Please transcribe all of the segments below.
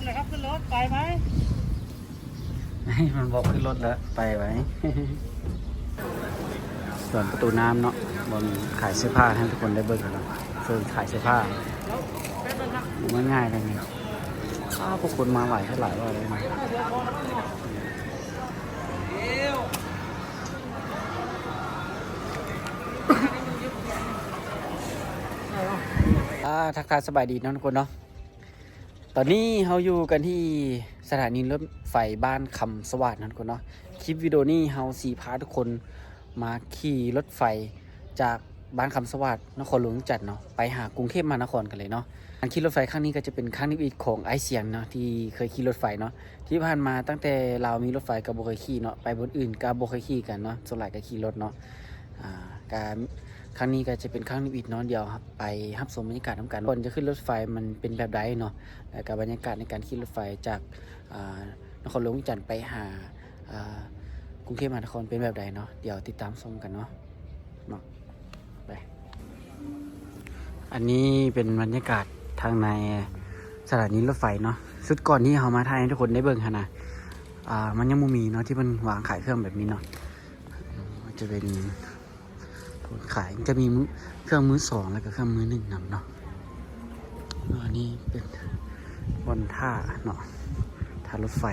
ເລີຍຄັບ ຂຶ້ນລົດ ໄປໄໝ? ໃຫ້ມັນບອກຂຶ້ນລົດແລ້ວ ໄປໄໝ? ສວນປະຕູນ້ຳເນາະ ບ່ອນຂາຍເສື້ອຜ້າໃຫ້ທຸກຄົນໄດ້ເບິ່ງກັນເນາະ. ເຊີນຂາຍເສື້ອຜ້າ ບໍ່ແມ່ນງ່າຍເລີຍນີ້. ອ້າວ ຜູ້ຄົນມາຫຼາຍແທ້ຫຼາຍວ່າເລີຍ. ອ່າ ທັກທາຍສະບາຍດີເນາະທຸກຄົນເນາະ. ຕອນນີ້ເຮົາຢູ່ກັນທີ່ສະຖານີລົດໄຟບ້ານຄຳສະຫວາດເນາະທຸກຄົນເນາະ. ຄລິບວິດີໂອນີ້ເຮົາຊິພາທຸກຄົນມາຂີ່ລົດໄຟຈາກບ້ານຄຳສະຫວາດ ນະຄອນຫຼວງວຽງຈັນເນາະ ໄປຫາກຸງເທບມະຫານະຄອນກັນເລີຍເນາະ. ການຂີ່ລົດໄຟຄັ້ງນີ້ກໍຈະເປັນຄັ້ງທຳອິດຂອງອ້າຍຊຽງເນາະ ທີ່ເຄີຍຂີ່ລົດໄຟເນາະ. ທີ່ຜ່ານມາຕັ້ງແຕ່ລາວມີລົດໄຟກໍບໍ່ເຄີຍຂີ່ເນາະ ໄປບ່ອນອື່ນກໍບໍ່ເຄີຍຂີ່ກັນເນາະ ສ່ວນຫຼາຍກໍຂີ່ລົດເນາະ. ອ່າ ການ ຄັ້ງນີ້ກໍຈະເປັນຄັ້ງທຳອິດເນາະ. ດຽວເຮົາໄປຮັບຊົມບັນຍາກາດນຳກັນ ກ່ອນຈະຂຶ້ນລົດໄຟມັນເປັນແບບໃດເນາະ ແລ້ວກໍບັນຍາກາດໃນການຂີ່ລົດໄຟຈາກ ອ່າ ນະຄອນຫຼວງວຽງຈັນໄປຫາ ອ່າ ກຸງເທບມະຫານະຄອນເປັນແບບໃດເນາະ. ດຽວຕິດຕາມຊົມກັນເນາະ ເນາະ ໄປ. ອັນນີ້ເປັນບັນຍາກາດທາງໃນສະຖານີລົດໄຟເນາະ. ຊຸດກ່ອນທີ່ເຮົາມາຖ່າຍໃຫ້ທຸກຄົນໄດ້ເບິ່ງຫັ້ນນະ ອ່າ ມັນຍັງບໍ່ມີເນາະ ທີ່ເພິ່ນວາງຂາຍເຄື່ອງແບບນີ້ເນາະ. ຈະເປັນ ຂາຍ ຈະມີມື ເຄື່ອງມືສອງ ແລ້ວກໍເຄື່ອງມືໜຶ່ງນຳເນາະ. ອັນນີ້ເປັນບ່ອນທ່າເນາະ ທ່າລົດໄຟ.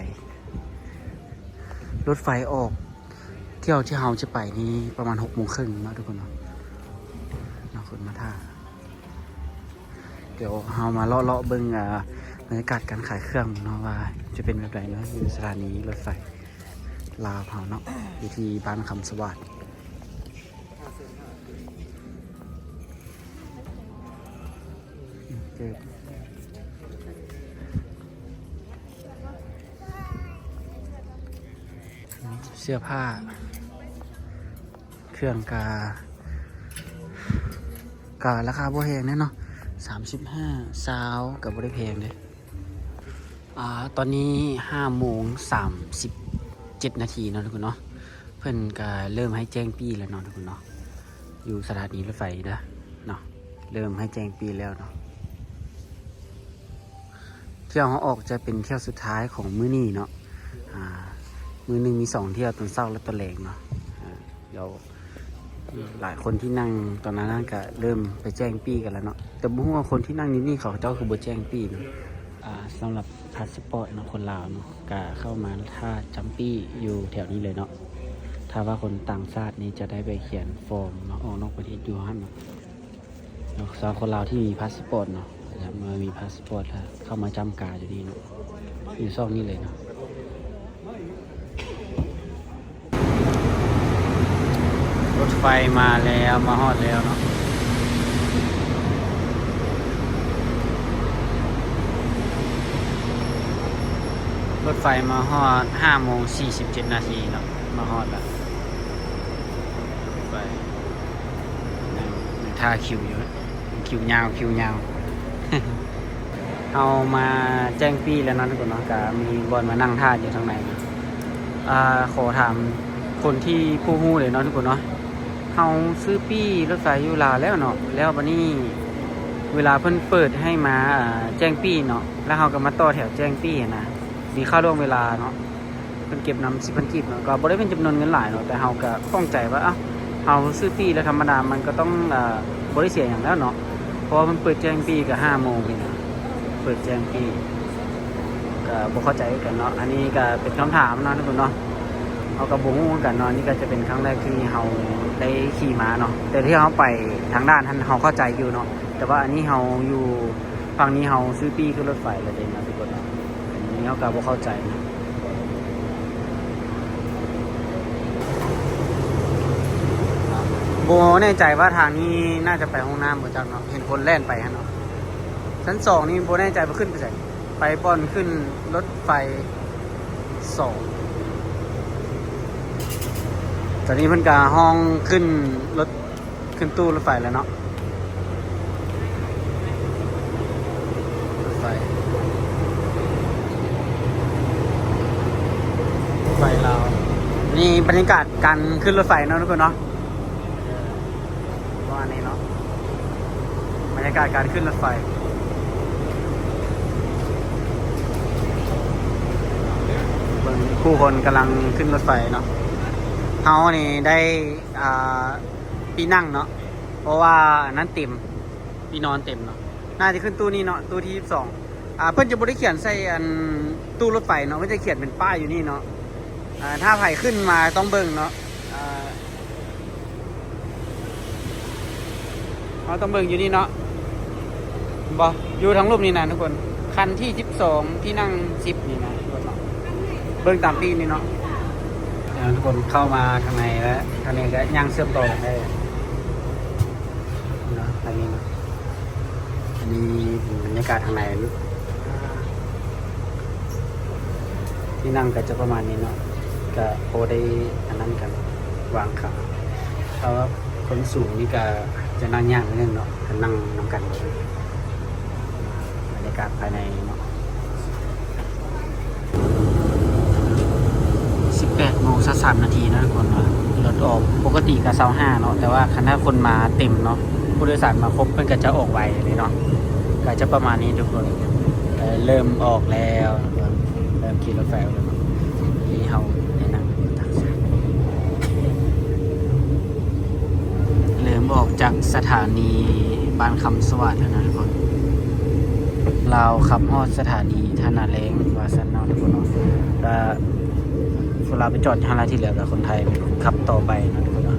ລົດໄຟອອກ ທ່ຽວທີ່ເຮົາຈະໄປນີ້ປະມານຫົກໂມງເຄິ່ງເນາະທຸກຄົນເນາະ ເນາະ ຄົນມາທ່າ. ດຽວເຮົາມາເລາະໆເບິ່ງ ອ່າ ບັນຍາກາດການຂາຍເຄື່ອງເນາະ ວ່າຈະເປັນແບບໃດເນາະ ຢູ່ສະຖານີລົດໄຟລາວເຮົາເນາະ ຢູ່ທີ່ບ້ານຄຳສະຫວາດ. ເສື້ອຜ້າ ເຄື່ອງກະ ກະລາຄາບໍ່ແພງເດ້ເນາະ ສາມສິບຫ້າ ຊາວ ກະບໍ່ໄດ້ແພງເດ້. ອ່າ ຕອນນີ້ຫ້າໂມງສາມສິບເຈັດນາທີເນາະທຸກຄົນເນາະ ເພິ່ນກະເລີ່ມໃຫ້ແຈ້ງປີ້ແລ້ວເນາະທຸກຄົນເນາະ ຢູ່ສະຖານີລົດໄຟເດີເນາະ ເລີ່ມໃຫ້ແຈ້ງປີ້ແລ້ວເນາະ. ທ່ຽວເຮົາອອກຈະເປັນທ່ຽວສຸດທ້າຍຂອງມື້ນີ້ເນາະ. ອ່າ ມື້ໜຶ່ງມີສອງທ່ຽວ ຕອນເຊົ້າ ແລະ ຕອນແລງເນາະ. ອ່າ ດຽວຫຼາຍຄົນທີ່ນັ່ງຕອນນັ້ນກໍເລີ່ມໄປແຈ້ງປີ້ກັນແລ້ວເນາະ ແຕ່ບໍ່ຮູ້ວ່າຄົນທີ່ນັ່ງຢູ່ນີ້ເຂົາເຈົ້າຄືບໍ່ແຈ້ງປີ້ເນາະ. ອ່າ ສຳລັບພາສປອດເນາະ ຄົນລາວເນາະ ກະເຂົ້າມາຖ້າຈ້ຳປີ້ຢູ່ແຖວນີ້ເລີຍເນາະ. ຖ້າວ່າຄົນຕ່າງຊາດນີ້ຈະໄດ້ໄປຂຽນຟອມເນາະ ອອກນອກປະເທດຢູ່ຫັ້ນເນາະ. ເນາະ ສຳລັບຄົນລາວທີ່ມີພາສປອດເນາະ ເມື່ອມີພາສປອດແລ້ວເຂົ້າມາຈ້ຳກາຢູ່ນີ້ເນາະ ຢູ່ຊ່ອງນີ້ເລີຍເນາະ. ລົດໄຟມາແລ້ວ ມາຮອດແລ້ວເນາະ. ລົດໄຟມາຮອດຫ້າໂມງສີ່ສິບເຈັດນາທີເນາະ ມາຮອດແລ້ວ ລົດໄຟ. ຍັງ ຍັງຖ້າຄິວຢູ່ ຄິວຍາວ ຄິວຍາວ. ເຮົາມາແຈ້ງປີ້ແລ້ວເນາະທຸກຄົນເນາະ ກະມີບ່ອນມານັ່ງຖ້າຢູ່ທາງໃນເນາະ. ອ່າ ຂໍຖາມຄົນທີ່ຜູ້ຮູ້ເລີຍເນາະທຸກຄົນເນາະ ເຮົາຊື້ປີ້ລົດໄຟຢູ່ລາວແລ້ວເນາະ ແລ້ວບາດນີ້ເວລາເພິ່ນເປີດໃຫ້ມາ ອ່າ ແຈ້ງປີ້ເນາະ ແລ້ວເຮົາກໍມາຕໍ່ແຖວແຈ້ງປີ້ຫັ້ນນະ ມີຄ່າລ່ວງເວລາເນາະ. ເພິ່ນເກັບນຳສິບພັນກີບເນາະ ກໍບໍ່ໄດ້ເປັນຈຳນວນເງິນຫຼາຍເນາະ ແຕ່ເຮົາກໍຂ້ອງໃຈວ່າ ເອົ້າ ເຮົາຊື້ປີ້ແລ້ວທຳມະດາມັນກໍຕ້ອງ ເອີ ບໍ່ໄດ້ເສຍຫຍັງແລ້ວເນາະ ເພາະວ່າເພິ່ນເປີດແຈ້ງປີ້ກໍຫ້າໂມງນີ້ນະ ເປີດແຈ້ງປີ້ ກໍບໍ່ເຂົ້າໃຈຄືກັນເນາະ. ອັນນີ້ກໍເປັນຄຳຖາມເນາະທຸກຄົນເນາະ ເຮົາກໍບໍ່ຮູ້ຄືກັນເນາະ. ອັນນີ້ກໍຈະເປັນຄັ້ງແລກທີ່ເຮົາໄດ້ຂີ່ມາເນາະ ແຕ່ທີ່ເຮົາໄປທາງດ້ານຫັ້ນເຮົາເຂົ້າໃຈຢູ່ເນາະ ແຕ່ວ່າອັນນີ້ເຮົາຢູ່ ຝັ່ງນີ້ເຮົາຊື້ປີ້ຂຶ້ນລົດໄຟແລ້ວເດ້ນະທຸກຄົນເນາະ ອັນນີ້ເຮົາກໍບໍ່ເຂົ້າໃຈນະ ບໍ່ແນ່ໃຈວ່າທາງນີ້ໜ້າຈະໄປຫ້ອງນ້ຳບໍ່ຈັກເນາະ ເຫັນຄົນແລ່ນໄປຫັ້ນເນາະ. ຊັ້ນສອງນີ້ບໍ່ແນ່ໃຈວ່າຂຶ້ນໄປໃສ ໄປບ່ອນຂຶ້ນລົດໄຟສອງ ຕອນນີ້ເພິ່ນກໍຮ້ອງຂຶ້ນລົດ ຂຶ້ນຕູ້ລົດໄຟແລ້ວເນາະ ລົດໄຟ ລົດໄຟລາວ. ນີ້ບັນຍາກາດການຂຶ້ນລົດໄຟເນາະທຸກຄົນເນາະ ເອີ ປະມານນີ້ເນາະ ບັນຍາກາດການຂຶ້ນລົດໄຟ. ຜູ້ຄົນກຳລັງຂຶ້ນລົດໄຟເນາະ. ເຮົານີ້ໄດ້ ອ່າ ທີ່ນັ່ງເນາະ ເພາະວ່າອັນນັ້ນເຕັມ ທີ່ນອນເຕັມເນາະ. ໜ້າຈະຂຶ້ນຕູ້ນີ້ເນາະ ຕູ້ທີສິບສອງ. ອ່າ ເພິ່ນຈະບໍ່ໄດ້ຂຽນໃສ່ອັນຕູ້ລົດໄຟເນາະ ເພິ່ນຈະຂຽນເປັນປ້າຍຢູ່ນີ້ເນາະ. ອ່າ ຖ້າໃຜຂຶ້ນມາຕ້ອງເບິ່ງເນາະ. ອ່າ ເຮົາຕ້ອງເບິ່ງຢູ່ນີ້ເນາະ ເຫັນບໍ່? ຢູ່ທາງລຸ່ມນີ້ນະທຸກຄົນ ຄັນທີສິບສອງ ທີ່ນັ່ງສິບນີ້ນະທຸກຄົນເນາະ. ເບິ່ງຕາມປີ້ນີ້ເນາະ. ເອົາ ທຸກຄົນເຂົ້າມາຂ້າງໃນແລ້ວ ທາງນີ້ກໍຍ່າງເຊື່ອມຕໍ່ກັນໄດ້ເນາະ ທາງນີ້ເນາະ. ອັນນີ້ເປັນບັນຍາກາດທາງໃນ ທີ່ນັ່ງກໍຈະປະມານນີ້ເນາະ ກໍພໍໄດ້ອັນນັ້ນກັນ ວາງຂາ. ຖ້າວ່າຄົນສູງນີ້ກໍຈະນັ່ງຍາກໜ້ອຍໜຶ່ງເນາະ ກໍນັ່ງນຳກັນ. ບັນຍາກາດພາຍໃນເນາະ ສິບແປດໂມງຊາວສາມນາທີເນາະທຸກຄົນເນາະ ລົດອອກ. ປົກກະຕິກໍຊາວຫ້າເນາະ ແຕ່ວ່າຄັນຖ້າຄົນມາເຕັມເນາະ ຜູ້ໂດຍສານມາຄົບ ເພິ່ນກໍຈະອອກໄວເລີຍເນາະ. ກໍຈະປະມານນີ້ທຸກຄົນ. ເອີ ເລີ່ມອອກແລ້ວ ເລີ່ມຂີ່ລົດໄຟອອກແລ້ວເນາະ. ນີ້ເຮົາໄດ້ນັ່ງ ເລີ່ມອອກຈາກສະຖານີບ້ານຄຳສະຫວາດແລ້ວນະທຸກຄົນ. ລາວຂັບຮອດສະຖານີທ່ານາແລ້ງວ່າຊັ້ນເນາະທຸກຄົນເນາະ. ກະຄົນລາວໄປຈອດຢູ່ຫັ້ນລະ ທີ່ເຫຼືອກະຄົນໄທເປັນຄົນຂັບຕໍ່ໄປເນາະທຸກຄົນເນາະ.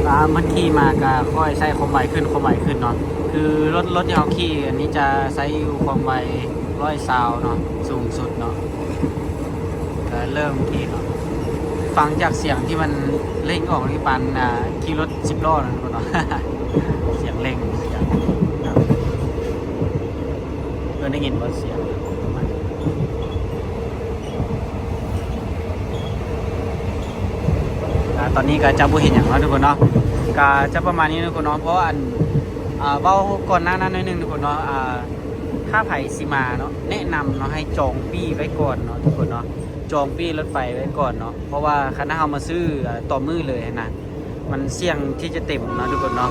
ຕາມເພິ່ນຂີ່ມາກະຄ່ອຍໃຊ້ຄວາມໄວຂຶ້ນ ຄວາມໄວຂຶ້ນເນາະ. ຄືລົດ ລົດທີ່ເຮົາຂີ່ອັນນີ້ຈະໃຊ້ຢູ່ຄວາມໄວຮ້ອຍຊາວເນາະ ສູງສຸດເນາະ. ກະເລີ່ມທີ່ເນາະ ຟັງຈາກສຽງທີ່ມັນເລັ່ງອອກນີ້ປານ ອ່າ ຂີ່ລົດສິບລໍ້ນັ້ນພຸ້ນເນາະ ສຽງເລັ່ງ ເອີ ໄດ້ຍິນບໍ່ສຽງປະມານນີ້. ອ່າ ຕອນນີ້ກໍຈະບໍ່ເຫັນຫຍັງເນາະທຸກຄົນເນາະ ກໍຈະປະມານນີ້ທຸກຄົນເນາະ. ເພາະວ່າອັນ ອ່າ ເວົ້າກ່ອນໜ້ານັ້ນໜ້ອຍໜຶ່ງທຸກຄົນເນາະ ອ່າ ຖ້າໃຜຊິມາເນາະ ແນະນຳເນາະ ໃຫ້ຈອງປີ້ໄວ້ກ່ອນເນາະທຸກຄົນເນາະ. ຈອງປີ້ລົດໄຟໄວ້ກ່ອນເນາະ ເພາະວ່າຄັນຖ້າເຮົາມາຊື້ ເອີ ຕໍ່ມື້ເລີຍຫັ້ນນະ ມັນສ່ຽງທີ່ຈະເຕັມເນາະທຸກຄົນເນາະ.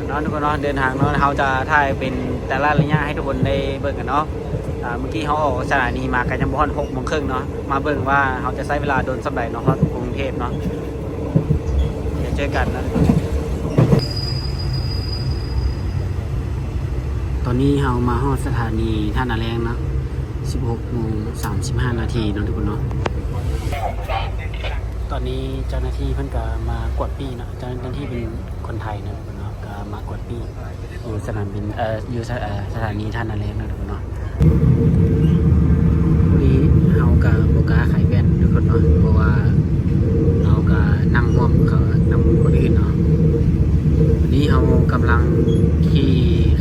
ເນາະທຸກຄົນເນາະ ເດີນທາງເນາະ ເຮົາຈະຖ່າຍເປັນແຕ່ລະໄລຍະໃຫ້ທຸກຄົນໄດ້ເບິ່ງກັນເນາະ. ອ່າ ເມື່ອກີ້ເຮົາອອກສະຖານີມາກໍຍັງບໍ່ຮອດຫົກໂມງເຄິ່ງເນາະ ມາເບິ່ງວ່າເຮົາຈະໃຊ້ເວລາດົນສ່ຳໃດເນາະ ຮອດກຸງເທບເນາະ. ດຽວເຈີກັນເນາະ. ຕອນນີ້ເຮົາມາຮອດສະຖານີທ່ານາແລ້ງເນາະ ສິບຫົກໂມງສາມສິບຫ້ານາທີເນາະທຸກຄົນເນາະ. ຕອນນີ້ເຈົ້າໜ້າທີ່ເພິ່ນກະມາກວດປີ້ເນາະ ເຈົ້າໜ້າທີ່ເປັນຄົນໄທເນາະທຸກຄົນເນາະ ກະມາກວດປີ້ຢູ່ສະໜາມບິນ ເອີ ຢູ່ສະ ເອີ ສະຖານີທ່ານາແລ້ງເນາະທຸກຄົນເນາະ. ພໍດີເຮົາກະບໍ່ກ້າຂາຍແວ່ນທຸກຄົນເນາະ ເພາະວ່າເຮົາກະນັ່ງຮ່ວມເຂົານຳຄົນອື່ນເນາະ. ວັນນີ້ເຮົາກຳລັງຂີ່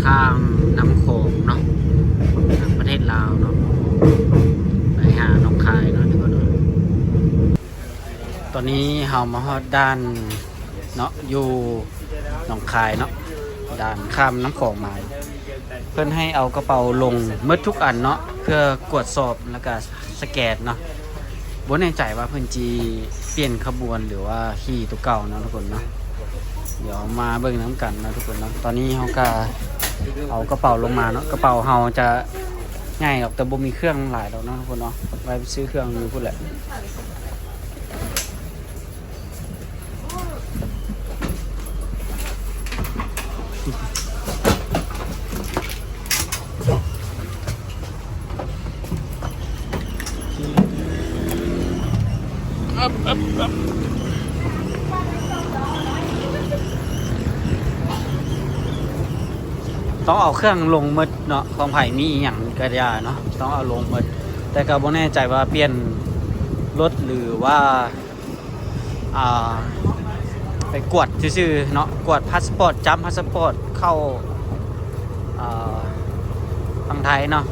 ຂ້າມນ້ຳຂອງເນາະ ທາງປະເທດລາວເນາະ ໄປຫາໜອງຄາຍເນາະທຸກຄົນເນາະ. ຕອນນີ້ເຮົາມາຮອດດ່ານເນາະ ຢູ່ໜອງຄາຍເນາະ ດ່ານຂ້າມນ້ຳຂອງມາ. ເພິ່ນໃຫ້ເອົາກະເປົາລົງໝົດທຸກອັນເນາະ ເພື່ອກວດສອບ ແລ້ວກະສະແກນເນາະ. ບໍ່ແນ່ໃຈວ່າເພິ່ນຊິປ່ຽນຂະບວນ ຫຼືວ່າຂີ່ຕົວເກົ່າເນາະທຸກຄົນເນາະ. ດຽວມາເບິ່ງນຳກັນເນາະທຸກຄົນເນາະ. ຕອນນີ້ເຮົາກະເອົາກະເປົາລົງມາເນາະ ກະເປົາເຮົາຈະໃຫຍ່ດອກ ແຕ່ບໍ່ມີເຄື່ອງຫຼາຍດອກເນາະທຸກຄົນເນາະ ໄວ້ໄປຊື້ເຄື່ອງຢູ່ພຸ້ນແຫຼະ. ຕ້ອງເອົາເຄື່ອງລົງໝົດເນາະ ຂອງໃຜມີອີ່ຫຍັງກະຢ່າເນາະ ຕ້ອງເອົາລົງໝົດ. ແຕ່ກະບໍ່ແນ່ໃຈວ່າປ່ຽນລົດ ຫຼືວ່າ ອ່າ ໄປກວດຊື່ໆເນາະ ກວດພາສປອດ ຈ້ຳພາສປອດເຂົ້າ ອ່າ ຝັ່ງໄທເນາະ.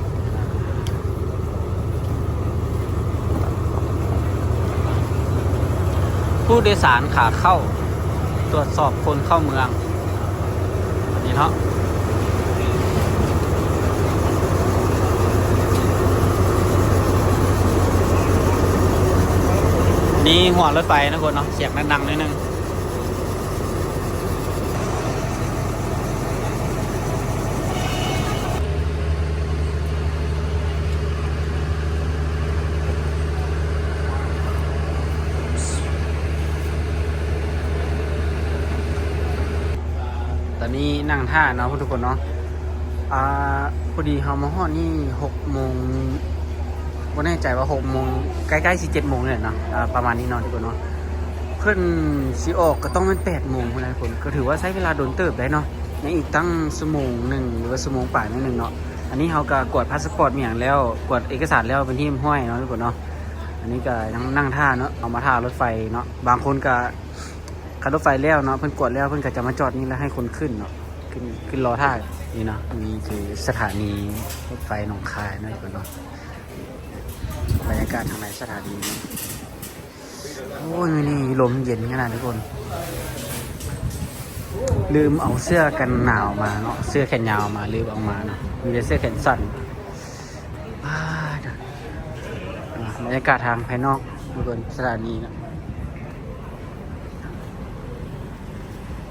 ຜູ້ໂດຍສານຂາເຂົ້າ ກວດສອບຄົນເຂົ້າເມືອງ. ນີ້ເນາະ ນີ້ຫົວລົດໄຟນະຄົນເນາະ ສຽງດັງໆໜ້ອຍໜຶ່ງ. ຕອນນີ້ນັ່ງຖ້າເນາະທຸກຄົນເນາະ. ອ່າ ພໍດີເຮົາມາຮອດນີ້ຫົກໂມງ ບໍ່ແນ່ໃຈວ່າຫົກໂມງ ໃກ້ໆຊິເຈັດໂມງນີ້ແຫຼະເນາະ. ອ່າ ປະມານນີ້ເນາະທຸກຄົນເນາະ. ເພິ່ນຊິອອກກໍຕ້ອງແມ່ນແປດໂມງພຸ້ນນະທຸກຄົນ. ກໍຖືວ່າໃຊ້ເວລາດົນເຕີບໄດ້ເນາະ ຍັງອີກຕັ້ງຊົ່ວໂມງໜຶ່ງ ຫຼືວ່າຊົ່ວໂມງປາຍໜ້ອຍໜຶ່ງເນາະ. ອັນນີ້ເຮົາກໍກວດພາສປອດອີ່ຫຍັງແລ້ວ ກວດເອກະສານແລ້ວເປັນທີ່ຮຽບຮ້ອຍເນາະທຸກຄົນເນາະ. ອັນນີ້ກໍຍັງນັ່ງຖ້າເນາະ ເຮົາມາຖ້າລົດໄຟເນາະ. ບາງຄົນກໍ ຄັນລົດໄຟແລ້ວເນາະ ເພິ່ນກວດແລ້ວ ເພິ່ນກໍຈະມາຈອດນີ້ ແລ້ວໃຫ້ຄົນຂຶ້ນເນາະ ຂຶ້ນ ຂຶ້ນລໍຖ້ານີ້ເນາະ. ນີ້ຄືສະຖານີລົດໄຟໜອງຄາຍເນາະທຸກຄົນເນາະ. ບັນຍາກາດທາງໃນສະຖານີເນາະ. ໂອ້ຍ ມື້ນີ້ລົມເຢັນຂະໜາດທຸກຄົນ. ລືມເອົາເສື້ອກັນໜາວມາເນາະ ເສື້ອແຂນຍາວມາ ລືມເອົາມາເນາະ ມີແຕ່ເສື້ອແຂນສັ້ນ. ອ່າ ບັນຍາກາດທາງພາຍນອກທຸກຄົນ ສະຖານີເນາະ.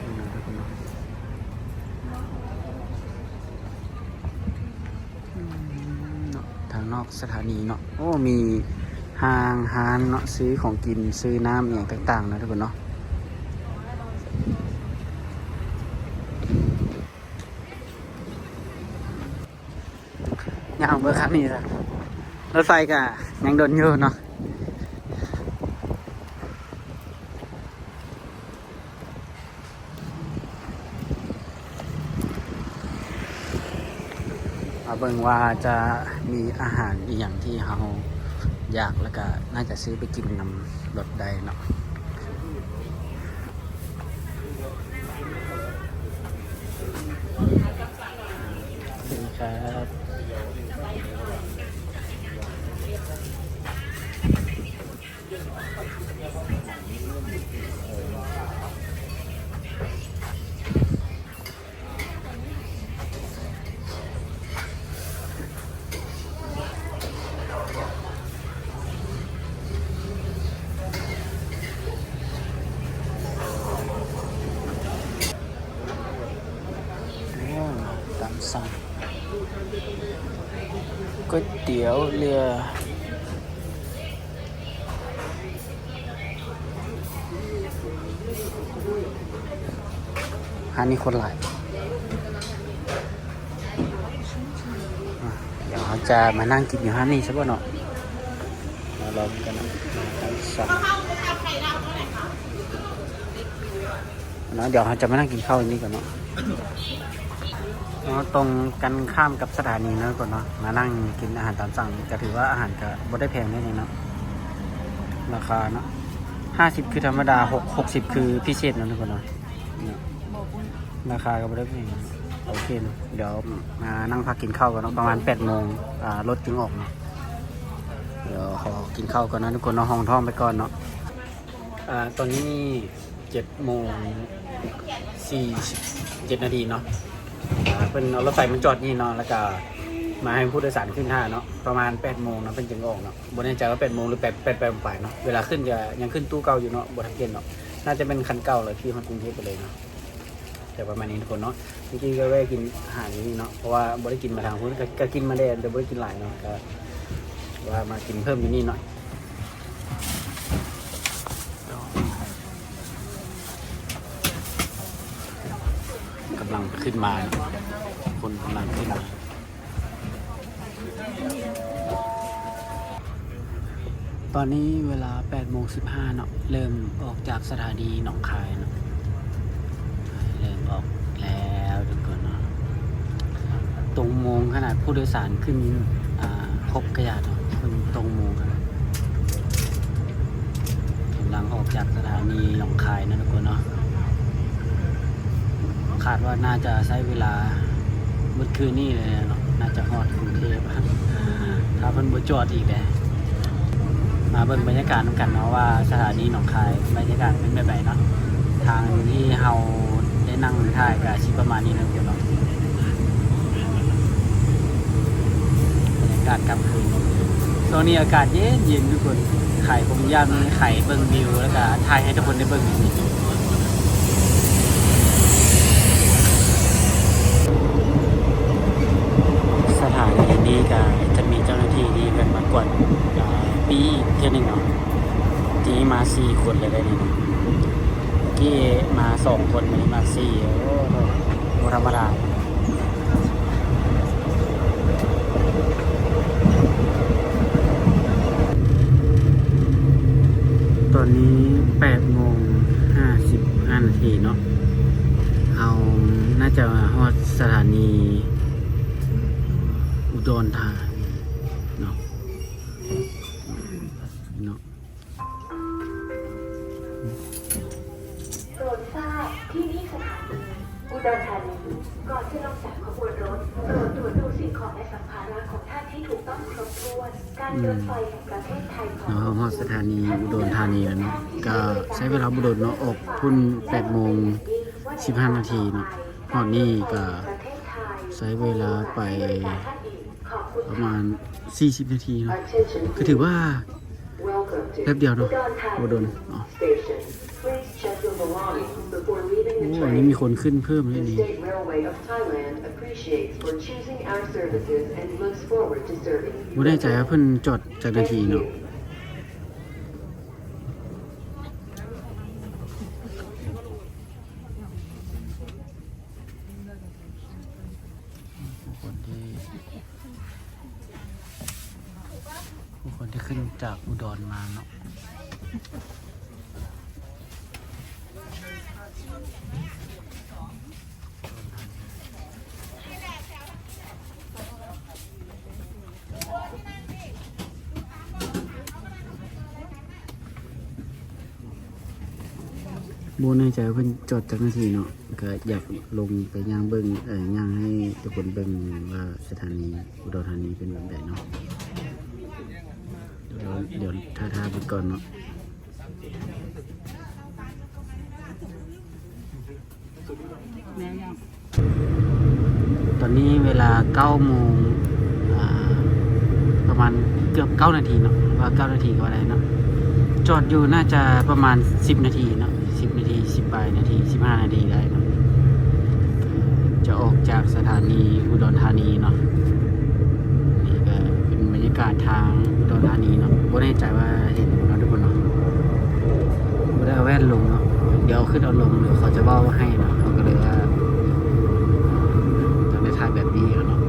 ອືມ ເນາະ ທາງນອກສະຖານີເນາະ. ໂອ້ ມີຫ້າງຮ້ານເນາະ ຊື້ຂອງກິນ ຊື້ນ້ຳອີ່ຫຍັງຕ່າງໆເນາະທຸກຄົນເນາະ. ຍ່າງເບິ່ງຄັກນີ້ລະ ລົດໄຟກະຍັງດົນຢູ່ເນາະ. ມາເບິ່ງວ່າຈະມີອາຫານອີ່ຫຍັງທີ່ເຮົາຢາກ ແລ້ວກະໜ້າຈະຊື້ໄປກິນນຳລົດໄດ້ເນາະ. ໂອ້ ຕາມສັ່ງ ກ໋ວຍຕຽວເຫຼືອ. ຮ້ານນີ້ຄົນຫຼາຍ. ອ່ະ ດຽວເຮົາຈະມານັ່ງກິນຢູ່ຮ້ານນີ້ຊະບໍ່ເນາະ. ມາລອງກັນເນາະ ຕາມສັ່ງເນາະ. ດຽວເຮົາຈະມານັ່ງກິນເຂົ້າຢູ່ນີ້ກ່ອນເນາະ. ເນາະ ຕົງກັນຂ້າມກັບສະຖານີເນາະທຸກຄົນເນາະ. ມານັ່ງກິນອາຫານຕາມສັ່ງ ກະຖືວ່າອາຫານກະບໍ່ໄດ້ແພງເດ້ນີ້ເນາະ. ລາຄາເນາະ ຫ້າສິບຄືທຳມະດາ ຫົກ ຫົກສິບຄືພິເສດເນາະທຸກຄົນເນາະ. ລາຄາກໍບໍ່ໄດ້ແພງ. ໂອເຄເນາະ ດຽວມານັ່ງພັກກິນເຂົ້າກ່ອນເນາະ ປະມານແປດໂມງ ອ່າ ລົດຈຶ່ງອອກເນາະ. ດຽວຂໍກິນເຂົ້າກ່ອນເນາະທຸກຄົນເນາະ ຮອງທ້ອງໄປກ່ອນເນາະ. ອ່າ ຕອນນີ້ເຈັດໂມງສີ່ສິບເຈັດນາທີເນາະ. ອ່າ ເພິ່ນເອົາລົດໄຟມາຈອດນີ້ເນາະ ແລ້ວກະມາໃຫ້ຜູ້ໂດຍສານຂຶ້ນຖ້າເນາະ ປະມານແປດໂມງເນາະ ເພິ່ນຈຶ່ງອອກເນາະ. ບໍ່ແນ່ໃຈວ່າແປດໂມງ ຫຼື ແປດ ແປດ ແປດປາຍເນາະ. ເວລາຂຶ້ນກະຍັງຂຶ້ນຕູ້ເກົ່າຢູ່ເນາະ ບໍ່ທັນປ່ຽນເນາະ. ໜ້າຈະແມ່ນຄັນເກົ່າແຫຼະ ຂີ່ຮອດກຸງເທບໄປເລີຍເນາະ. ແຕ່ປະມານນີ້ທຸກຄົນເນາະ ເມື່ອກີ້ກໍແວ່ກິນອາຫານຢູ່ນີ້ເນາະ ເພາະວ່າບໍ່ໄດ້ກິນມາທາງພຸ້ນ ກໍ ກໍກິນມາແດ່ ແຕ່ບໍ່ໄດ້ກິນຫຼາຍເນາະ ກໍວ່າມາກິນເພີ່ມຢູ່ນີ້ເນາະ. ກຳລັງຂຶ້ນມາເນາະ ຄົນກຳລັງຂຶ້ນມາ. ຕອນນີ້ເວລາແປດໂມງສິບຫ້າເນາະ ເລີ່ມອອກຈາກສະຖານີໜອງຄາຍເນາະ ເລີ່ມອອກແລ້ວທຸກຄົນເນາະ. ຕົງໂມງຂະໜາດ ຜູ້ໂດຍສານຂຶ້ນ ອ່າ ຄົບກະຍາດເນາະ ເພິ່ນຕົງໂມງຂະໜາດ. ກຳລັງອອກຈາກສະຖານີໜອງຄາຍເນາະທຸກຄົນເນາະ. ຄາດວ່າໜ້າຈະໃຊ້ເວລາເບິດຄືນນີ້ເລີຍເນາະ ໜ້າຈະຮອດກຸງເທບ ຖ້າເພິ່ນບໍ່ຈອດອີກເດ້. ມາເບິ່ງບັນຍາກາດນຳກັນເນາະ ວ່າສະຖານີໜອງຄາຍບັນຍາກາດເປັນແບບໃດເນາະ. ທາງທີ່ເຮົາໄດ້ນັ່ງຖ່າຍກະຊິປະມານນີ້ເນາະທຸກຄົນເນາະ. ບັນຍາກາດຄ່ຳຄືນ ຊ່ວງນີ້ອາກາດເຢັນໆ ທຸກຄົນ. ໃຜບໍ່ມີຢາກມີ ໃຜເບິ່ງວິວ ແລ້ວກະຖ່າຍໃຫ້ທຸກຄົນໄດ້ເບິ່ງ. ສະຖານີນີ້ກະຈະມີເຈົ້າໜ້າທີ່ທີ່ເພິ່ນມາກວດ ອ່າ ປີ້ອີກເທື່ອໜຶ່ງເນາະ. ທີ່ມາສີ່ຄົນເລີຍໄດ໋ນີ້ເນາະ ກີ້ມາສອງຄົນ ມື້ນີ້ມາສີ່ ໂອ້ໂຫ. ບໍ່ທຳມະດາ. ຕອນນີ້ແປດໂມງຫ້າສິບຫ້ານາທີເນາະ, ເຮົາໜ້າຈະຮອດສະຖານີອຸດອນທານີເນາະ ເນາະ. ໂປດຊາບ ທີ່ນີ້ສະຖານີອຸດອນທານີ. ກ່ອນຈະລົງຈາກຂະບວນລົດ, ໂປດຕວດດູສິ່ງຂອງ ແລະ ສຳພາລະຂອງທ່ານໃຫ້ຖືກຕ້ອງຄົບຖ້ວນ. ການລົດໄຟແຫ່ງປະເທດໄທຂອງ ເນາະ, ເຮົາຮອດສະຖານີອຸດອນທານີແລ້ວເນາະ, ກະໃຊ້ເວລາບໍ່ດົນເນາະ, ອອກພຸ້ນແປດໂມງສິບຫ້ານາທີເນາະ, ຮອດນີ້ກະໃຊ້ເວລາໄປ ປະມານສີ່ສິບນາທີເນາະ, ກໍຖືວ່າແປັບດຽວເນາະ, ບໍ່ດົນເນາະ. ໂອ້ ອັນນີ້ມີຄົນຂຶ້ນເພີ່ມເລີຍນີ້, ບໍ່ແນ່ໃຈວ່າເພິ່ນຈອດຈັກນາທີເນາະ. ຜູ້ຄົນທີ່ ຜູ້ຄົນທີ່ຂຶ້ນຈາກອຸດອນມາເນາະ. ບໍ່ແນ່ໃຈວ່າເພິ່ນຈອດຈັກນາທີເນາະ, ກະຢາກລົງໄປຍ່າງເບິ່ງ ເອີ ຍ່າງໃຫ້ທຸກຄົນເບິ່ງວ່າສະຖານີອຸດອນທານີເປັນແບບໃດເນາະ. ດຽວ ດຽວຖ້າ ຖ້າເບິ່ງກ່ອນເນາະ. ຕອນນີ້ເວລາເກົ້າໂມງ ອ່າ ປະມານເກືອບເກົ້ານາທີເນາະ, ວ່າເກົ້ານາທີກໍວ່າໄດ້ເນາະ. ຈອດຢູ່ໜ້າຈະປະມານສິບນາທີເນາະ, ສິບນາທີ ສິບປາຍນາທີ ສິບຫ້ານາທີໄດ້ເນາະ, ຈະອອກຈາກສະຖານີອຸດອນທານີເນາະ. ນີ້ກໍເປັນບັນຍາກາດທາງອຸດອນທານີເນາະ, ບໍ່ແນ່ໃຈວ່າເຫັນບໍ່ເນາະທຸກຄົນເນາະ. ບໍ່ໄດ້ເອົາແວ່ນລົງເນາະ, ດຽວເອົາຂຶ້ນເອົາລົງ ດຽວເຂົາຈະເວົ້າໃຫ້ເນາະ, ເຮົາກໍເລີຍວ່າຕ້ອງໄດ້ຖ່າຍແບບນີ້ເນາະ.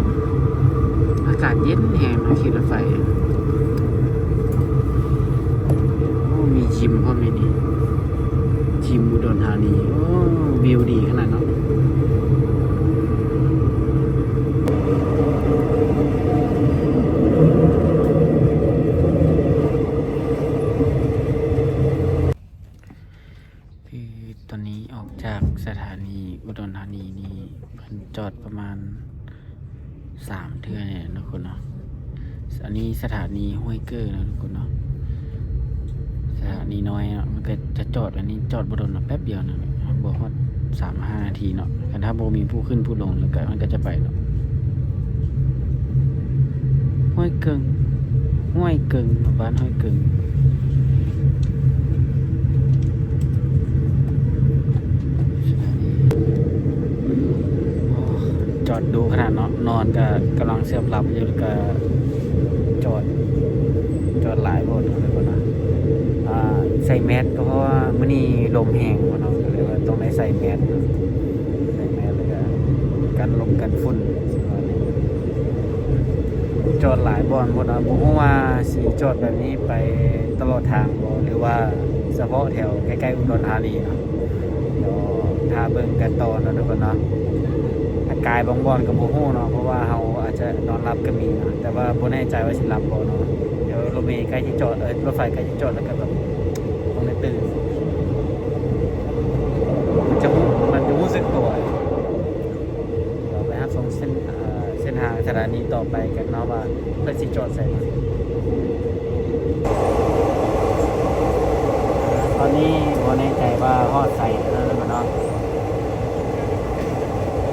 ອາກາດເຢັນແຮງເນາະ, ຂີ່ລົດໄຟ. ໂອ້ ມີຢິມພ້ອມໃນນີ້, ຢິມອຸດອນທານີ. ໂອ້ ວິວດີຂະໜາດເນາະ. ຄືຕອນນີ້ອອກຈາກສະຖານີອຸດອນທານີນີ້ ເພິ່ນຈອດປະມານສາມເທື່ອນີ້ແຫຼະເນາະທຸກຄົນເນາະ. ອັນນີ້ສະຖານີຫ້ວຍເກີ້ເນາະທຸກຄົນເນາະ, ສະຖານີນ້ອຍເນາະ, ມັນກໍຈະຈອດ ອັນນີ້ຈອດບໍ່ດົນເນາະ, ແປັບດຽວເນາະ, ບໍ່ຮອດສາມຫ້ານາທີເນາະ. ຄັນຖ້າບໍ່ມີຜູ້ຂຶ້ນຜູ້ລົງ ແລ້ວກໍມັນກໍຈະໄປເນາະ. ຫ້ວຍເກີ້ງ ຫ້ວຍເກີ້ງ ບ້ານຫ້ວຍເກີ້ງ. ໂອ້ ຈອດດຸຂະໜາດເນາະ, ນອນກໍກຳລັງເຊື່ອມຫຼັບຢູ່ ແລ້ວກໍຈອດ ຈອດຫຼາຍໂພດເນາະທຸກຄົນນະ. ອ່າ ໃສ່ແມສກໍເພາະວ່າມື້ນີ້ລົມແຮງເນາະ, ກໍເລີຍວ່າຕ້ອງໄດ້ໃສ່ແມສເນາະ. ໃສ່ແມສ ແລ້ວກໍກັນລົມກັນຝຸ່ນ ຈອດຫຼາຍບ່ອນໂພດເນາະ. ບໍ່ຮູ້ວ່າຊິຈອດແບບນີ້ໄປຕະຫຼອດທາງບໍ່ ຫຼືວ່າສະເພາະແຖວໃກ້ໆອຸດອນທານີເນາະ. ດຽວຖ້າເບິ່ງກັນຕໍ່ເນາະທຸກຄົນເນາະ. ຖ້າກາຍບາງບ່ອນກໍບໍ່ຮູ້ເນາະ, ເພາະວ່າເຮົາອາດຈະນອນຫຼັບກໍມີເນາະ, ແຕ່ວ່າບໍ່ແນ່ໃຈວ່າຊິຫຼັບບໍ່ເນາະ. ດຽວລົດເມໃກ້ຊິຈອດ ເອີ ລົດໄຟໃກ້ຊິຈອດ ແລ້ວກໍແບບ ຄົງໄດ້ຕື່ນ ມັນຈະຮູ້ ມັນຈະຮູ້ສຶກຕົວ. ດຽວໄປຮັບຊົມເສັ້ນ ເອີ ເສັ້ນທາງສະຖານີຕໍ່ໄປກັນເນາະ ວ່າເພິ່ນຊິຈອດໃສເນາະ. ຕອນນີ້ບໍ່ແນ່ໃຈວ່າຮອດໃສແລ້ວເນາະ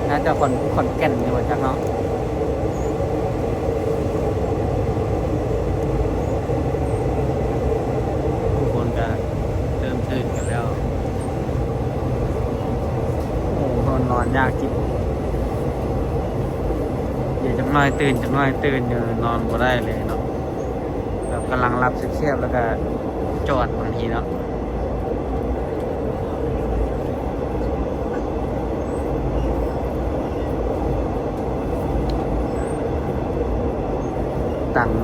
ໜ້າຈະຂອນ ຂອນແກ່ນຢູ່ວ່າຈັກເນາະ. ທຸກຄົນກໍເລີ່ມຕື່ນກັນແລ້ວ. ໂອ້ ນອນຍາກຈິງ. ດຽວຈັກໜ້ອຍຕື່ນ ຈັກໜ້ອຍຕື່ນຢູ່, ນອນບໍ່ໄດ້ເລີຍເນາະ. ແບບກຳລັງຫຼັບສຽບໆ ແລ້ວກໍຈອດບາງທີເນາະ. ໂອ້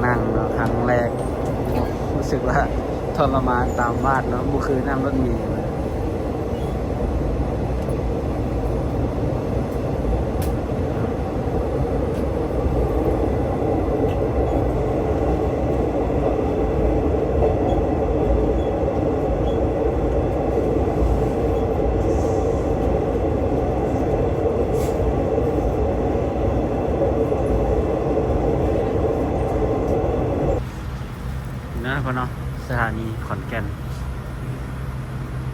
ນັ່ງເນາະ ຄັ້ງແລກ ໂອ້ ຮູ້ສຶກວ່າທໍລະມານຕາມບ້ານເນາະ ບໍ່ຄືນັ່ງລົດເມ. ນີ້ນະ ພໍ່ເນາະ ສະຖານີຂອນແກ່ນ.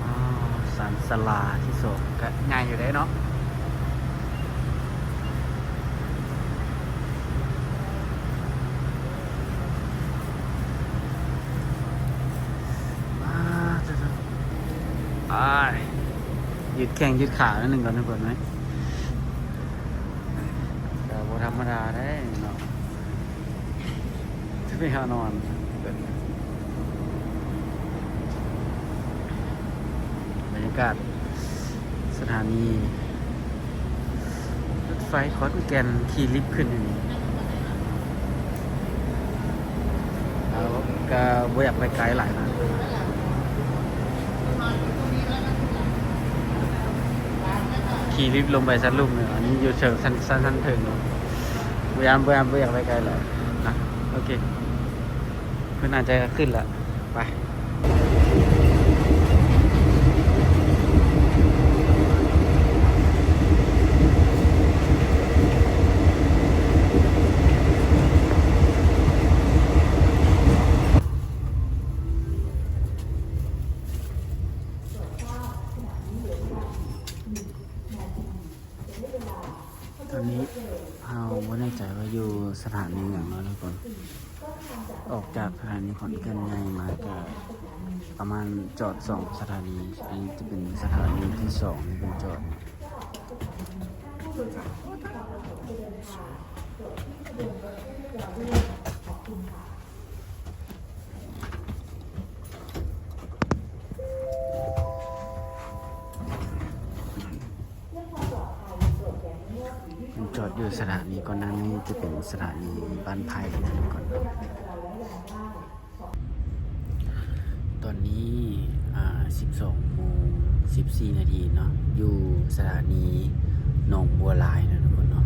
ອໍ ສານສາລາທີສອງ ກະໃຫຍ່ຢູ່ເດ້ເນາະ. ອ້າຍ ຍືດແຂ້ງຍືດຂາໜ້ອຍໜຶ່ງກ່ອນ ທຸກຄົນເອີຍ. ກະບໍ່ທຳມະດາເດ້ເນາະ ຈະໄປຫານອນ. ບັນຍາກາດສະຖານີລົດໄຟຂອນແກ່ນ ຂີ່ລິບຂຶ້ນ ເຮົາກະບໍ່ຢາກໄປໄກຫຼາຍນະ ຂີ່ລິບລົງໄປຊັ້ນລຸ່ມເນາະ. ອັນນີ້ຢູ່ເທິງຊັ້ນ ຊັ້ນ ຊັ້ນເທິງເນາະ ບໍ່ຢາກ ບໍ່ຢາກ ບໍ່ຢາກໄປໄກຫຼາຍນະ. ໂອເຄ ເພິ່ນໜ້າຈະຂຶ້ນລະ ໄປ. ຕອນນີ້ເຮົາບໍ່ແນ່ໃຈວ່າຢູ່ສະຖານີຫຍັງເນາະທຸກຄົນ. ອອກຈາກສະຖານີຂອນແກ່ນໃຫຍ່ມາກະປະມານຈອດສອງສະຖານີ. ອັນນີ້ຈະເປັນສະຖານີທີສອງທີ່ເພິ່ນຈອດ. ມັນຈອດຢູ່ສະຖານີກ່ອນໜ້ານີ້ຈະເປັນສະຖານີບ້ານໄຜ່ນະທຸກຄົນ. ຕອນນີ້ ອາ ສິບສອງໂມງສິບສີ່ນາທີເນາະ ຢູ່ສະຖານີໜອງບົວລາຍນະທຸກຄົນເນາະ.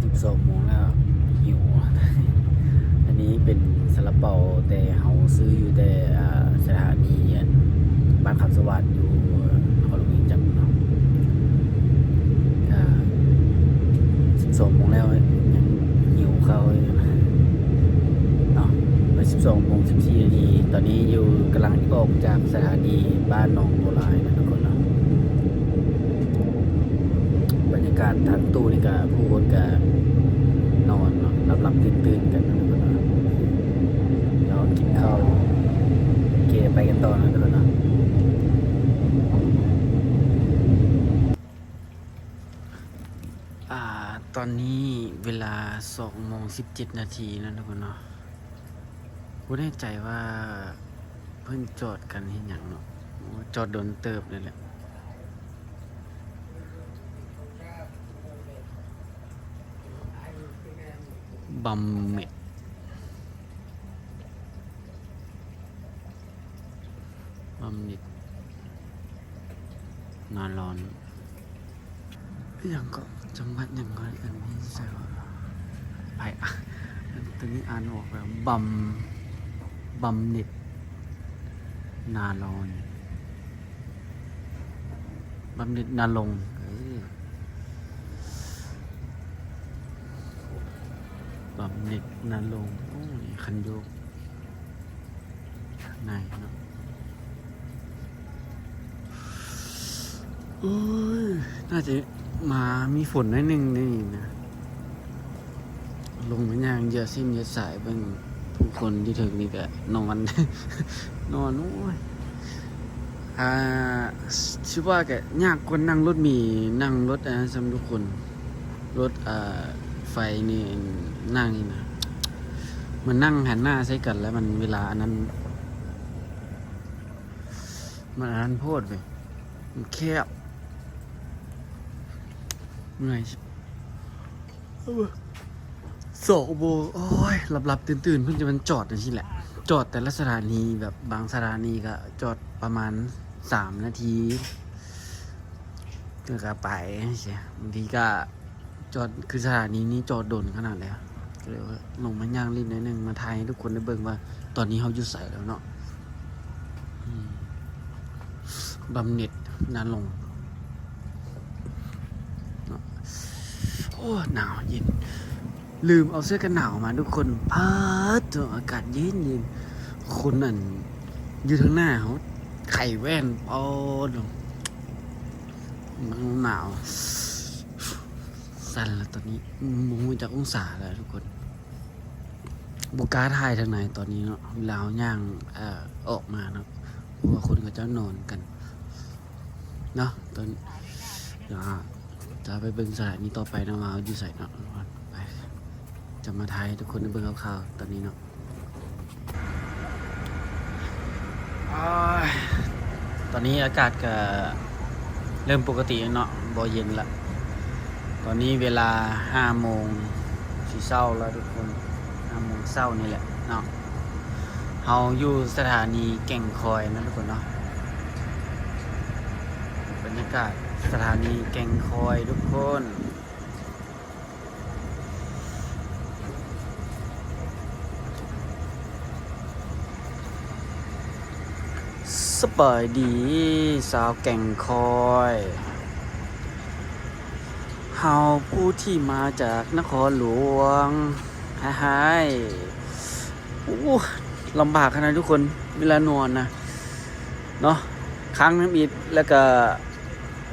ສິບສອງໂມງແລ້ວ ຫິວ. ອັນນີ້ເປັນຊາລາເປົາ ແຕ່ເຮົາຊື້ຢູ່ແຕ່ ອາ ສະຖານີ ອັນ ບ້ານຄຳສະຫວັດ ຢູ່ນະຄອນຫຼວງວຽງຈັນເນາະ. ກະສິບສອງໂມງແລ້ວ ຍັງຫິວເຂົ້າຢູ່ເນາະ. ເປັນສິບສອງໂມງສິບສີ່ນາທີ ຕອນນີ້ຢູ່ ກຳລັງອອກຈາກສະຖານີບ້ານໜອງບົວລາຍນະທຸກຄົນເນາະ. ບັນຍາກາດທາງຕູ້ນີ້ກະ ຜູ້ຄົນກະນອນເນາະ ຫຼັບໆຕື່ນໆກັນເນາະ ລອກິນເຂົ້າ. ໂອເຄ ໄປກັນຕໍ່ເນາະທຸກຄົນເນາະ. ອາ ຕອນນີ້ເວລາສອງໂມງສິບເຈັດນາທີແລ້ວທຸກຄົນເນາະ. ບໍ່ແນ່ໃຈວ່າເພິ່ນຈອດກັນເຮັດຫຍັງເນາະ. ໂອ້ ຈອດດົນເຕີບເລີຍແຫຼະ. ບຳເມັດ ບຳເມັດ ນາລອນ ອີ່ຫຍັງເກາະ ຈັງຫວັດຫຍັງເກາະ ອັນນີ້ໃສ່ວ່າ ໄປ ອະ ຕົວນີ້ອ່ານອອກແລ້ວ ບຳ ບຳເນັດ ນາລອນ ບຳເນັດນາລົງ ເອີ ບຳເນັດນາລົງ. ໂອ້ ນີ້ຄັນໂຍກ ໃນເນາະ. ໂອ້ຍ ໜ້າຈະມາມີຝົນໜ້ອຍໜຶ່ງນີ້ນະ. ລົງມາຍ່າງເຢຍເສັ້ນເຢຍສາຍເບິ່ງ ຜູ້ຄົນຢູ່ເທິງນີ້ກະນອນ ນອນ. ໂອ້ຍ ອ່າ ຊິວ່າກະຍາກກວ່ານັ່ງລົດເມ ນັ່ງລົດອັນນັ້ນຊ້ຳທຸກຄົນ. ລົດ ອ່າ ໄຟນີ້ ນັ່ງນີ້ນະ ມັນນັ່ງຫັນໜ້າໃສ່ກັນ ແລ້ວມັນເວລາອັນນັ້ນ ມັນອັນນັ້ນໂພດເວີຍ ມັນແຄບ. ເມື່ອຍຊິ ເອີ ສອງໂມງ ໂອ້ຍ ຫຼັບໆຕື່ນໆ ເພິ່ນຈະແມ່ນຈອດຈັ່ງຊີ້ແຫຼະ ຈອດແຕ່ລະສະຖານີ ແບບບາງສະຖານີກະຈອດປະມານສາມນາທີ ແລ້ວກະໄປຈັ່ງຊີ້ ບາງທີກະຈອດ ຄືສະຖານີນີ້ຈອດດົນຂະໜາດໃດ ກະເລີຍວ່າລົງມາຍ່າງຫຼິ້ນໜ້ອຍໜຶ່ງ ມາຖ່າຍໃຫ້ທຸກຄົນໄດ້ເບິ່ງວ່າຕອນນີ້ເຮົາຢູ່ໃສແລ້ວເນາະ ອືມ ບຳເໜັດນາລົງ ເນາະ ໂອ້ ໜາວເຢັນ ລືມເອົາເສື້ອກັນໜາວມາທຸກຄົນ ປາດໂທ້ ອາກາດເຢັນໆ ຄົນອັນຢູ່ທາງໜ້າເຮົາໄຂແວ່ນ ປາດໂທ້ ໜາວ ສັ່ນລະຕອນນີ້ ບໍ່ຮູ້ຈັກອົງສາລະທຸກຄົນ. ບໍ່ກ້າຖ່າຍທາງໃນຕອນນີ້ເນາະ ເວລາເຮົາຍ່າງ ເອີ ອອກມາເນາະ ເພາະວ່າຄົນເຂົາເຈົ້ານອນກັນເນາະ ຕອນ ດຽວເຮົາຈະໄປເບິ່ງສະຖານີຕໍ່ໄປເນາະ ວ່າເຮົາຢູ່ໃສເນາະ ໄປ ຈະມາຖ່າຍໃຫ້ທຸກຄົນໄດ້ເບິ່ງຄ່າວໆ ຕອນນີ້ເນາະ. ໂອ້ຍ ຕອນນີ້ອາກາດກະເລີ່ມປົກກະຕິແລ້ວເນາະ ບໍ່ເຢັນລະ ຕອນນີ້ເວລາຫ້າໂມງ ຊິເຊົ້າແລ້ວທຸກຄົນ ຫ້າໂມງເຊົ້ານີ້ແຫຼະເນາະ ເຮົາຢູ່ສະຖານີແກ່ງຄອຍເນາະທຸກຄົນເນາະ ບັນຍາກາດສະຖານີແກ່ງຄອຍທຸກຄົນ. ສະບາຍດີຊາວແກ່ງຄອຍ ເຮົາຜູ້ທີ່ມາຈາກນະຄອນຫຼວງ ຮາຍໆ ໂອ້ ລຳບາກຂະໜາດທຸກຄົນ ເວລານອນນະເນາະ ຄ້າງທຳອິດ ແລ້ວກະ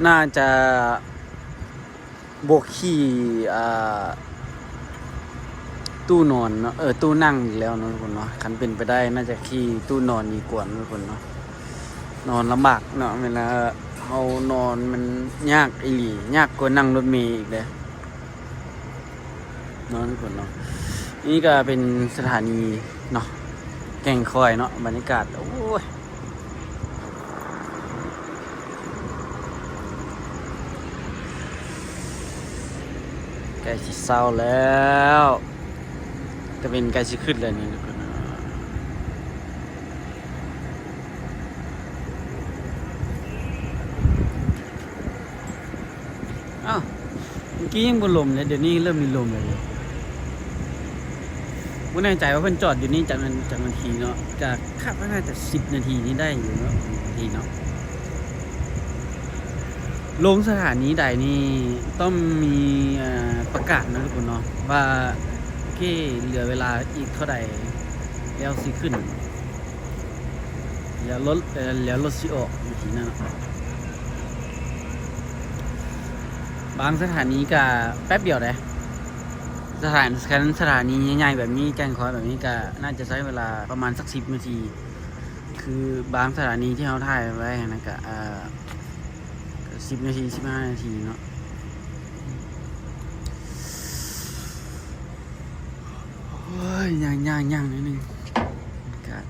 ໜ້າຈະ ບໍ່ຂີ່ ອ່າ ຕູ້ນອນເນາະ ເອີ ຕູ້ນັ່ງອີກແລ້ວເນາະທຸກຄົນເນາະ ຄັນເປັນໄປໄດ້ໜ້າຈະຂີ່ຕູ້ນອນດີກວ່າເນາະທຸກຄົນເນາະ ນອນລຳບາກເນາະ ເວລາເຮົານອນມັນຍາກອີ່ຫຼີ ຍາກກວ່ານັ່ງລົດເມອີກເດ້ ເນາະທຸກຄົນເນາະ ນີ້ກະເປັນສະຖານີເນາະ ແກ່ງຄອຍເນາະ ບັນຍາກາດ ໂອ້ຍ ໃກ້ຊິເຊົ້າແລ້ວ ຕາເວັນໃກ້ຊິຂຶ້ນແລ້ວນີ້ ອ້າວ ເມື່ອກີ້ຍັງບໍ່ລົມເດ ດຽວນີ້ເລີ່ມມີລົມແລ້ວເດ ບໍ່ແນ່ໃຈວ່າເພິ່ນຈອດຢູ່ນີ້ຈັກນາ ຈັກນາທີເນາະ ກະຄາດວ່າໜ້າຈະສິບນາທີນີ້ໄດ້ຢູ່ເນາະ ສິບນາທີເນາະ ລົງສະຖານີໃດນີ້ຕ້ອງມີ ເອີ ປະກາດເນາະທຸກຄົນເນາະ ວ່າ ໂອເຄ ເຫຼືອເວລາອີກເທົ່າໃດແລ້ວຊິຂຶ້ນ ແລ້ວລົດ ເອີ ແລ້ວລົດຊິອອກ ຈັ່ງຊີ້ນະເນາະ ບາງສະຖານີກະແປັບດຽວເດ້ ສະຖານ ຄັນສະຖານີໃຫຍ່ໆແບບນີ້ ແກ່ງຄອຍແບບນີ້ກະໜ້າຈະໃຊ້ເວລາປະມານສັກສິບນາທີ ຄືບາງສະຖານີທີ່ເຮົາຖ່າຍໄວ້ຫັ້ນນະ ກະ ເອີ ກະສິບນາທີ ສິບຫ້ານາທີເນາະ ໂອ້ຍ ຍ່າງໆໆໜ້ອຍໜຶ່ງ ອາກາດ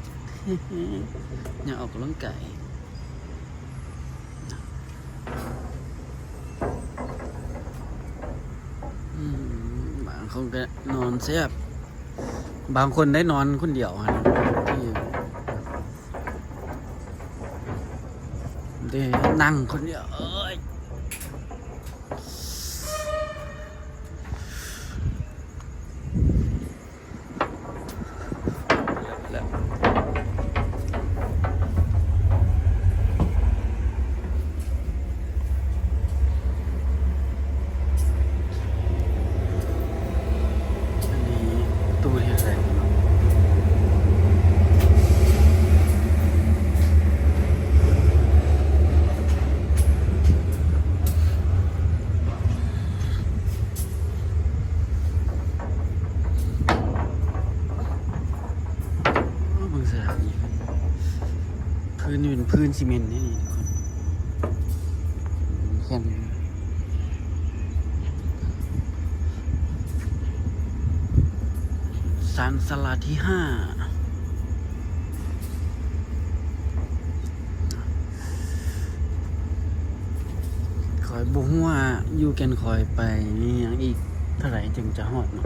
ຍ່າງອອກກຳລັງກາຍ ອືມ ບາງຄົນກະນອນແຊບ ບາງຄົນໄດ້ນອນຄົນດຽວຫັ້ນ ທີ່ໄດ້ນັ່ງຄົນດຽວ ເອີຍ. ອັນນີ້ຕູ້ທີ່ເທົ່າໃດເນາະ? ເບິ່ງສະຖານີເພິ່ນ ພື້ນນີ້ເປັນພື້ນຊີເມັນເດ້ນີ້ທຸກຄົນ ແມ່ນ ຊານຊາລາທີຫ້າ ຂ້ອຍບໍ່ຮູ້ວ່າຢູ່ແກ່ນຄອຍໄປນີ້ຍັງອີກເທົ່າໃດຈຶ່ງຈະຮອດເນາະ.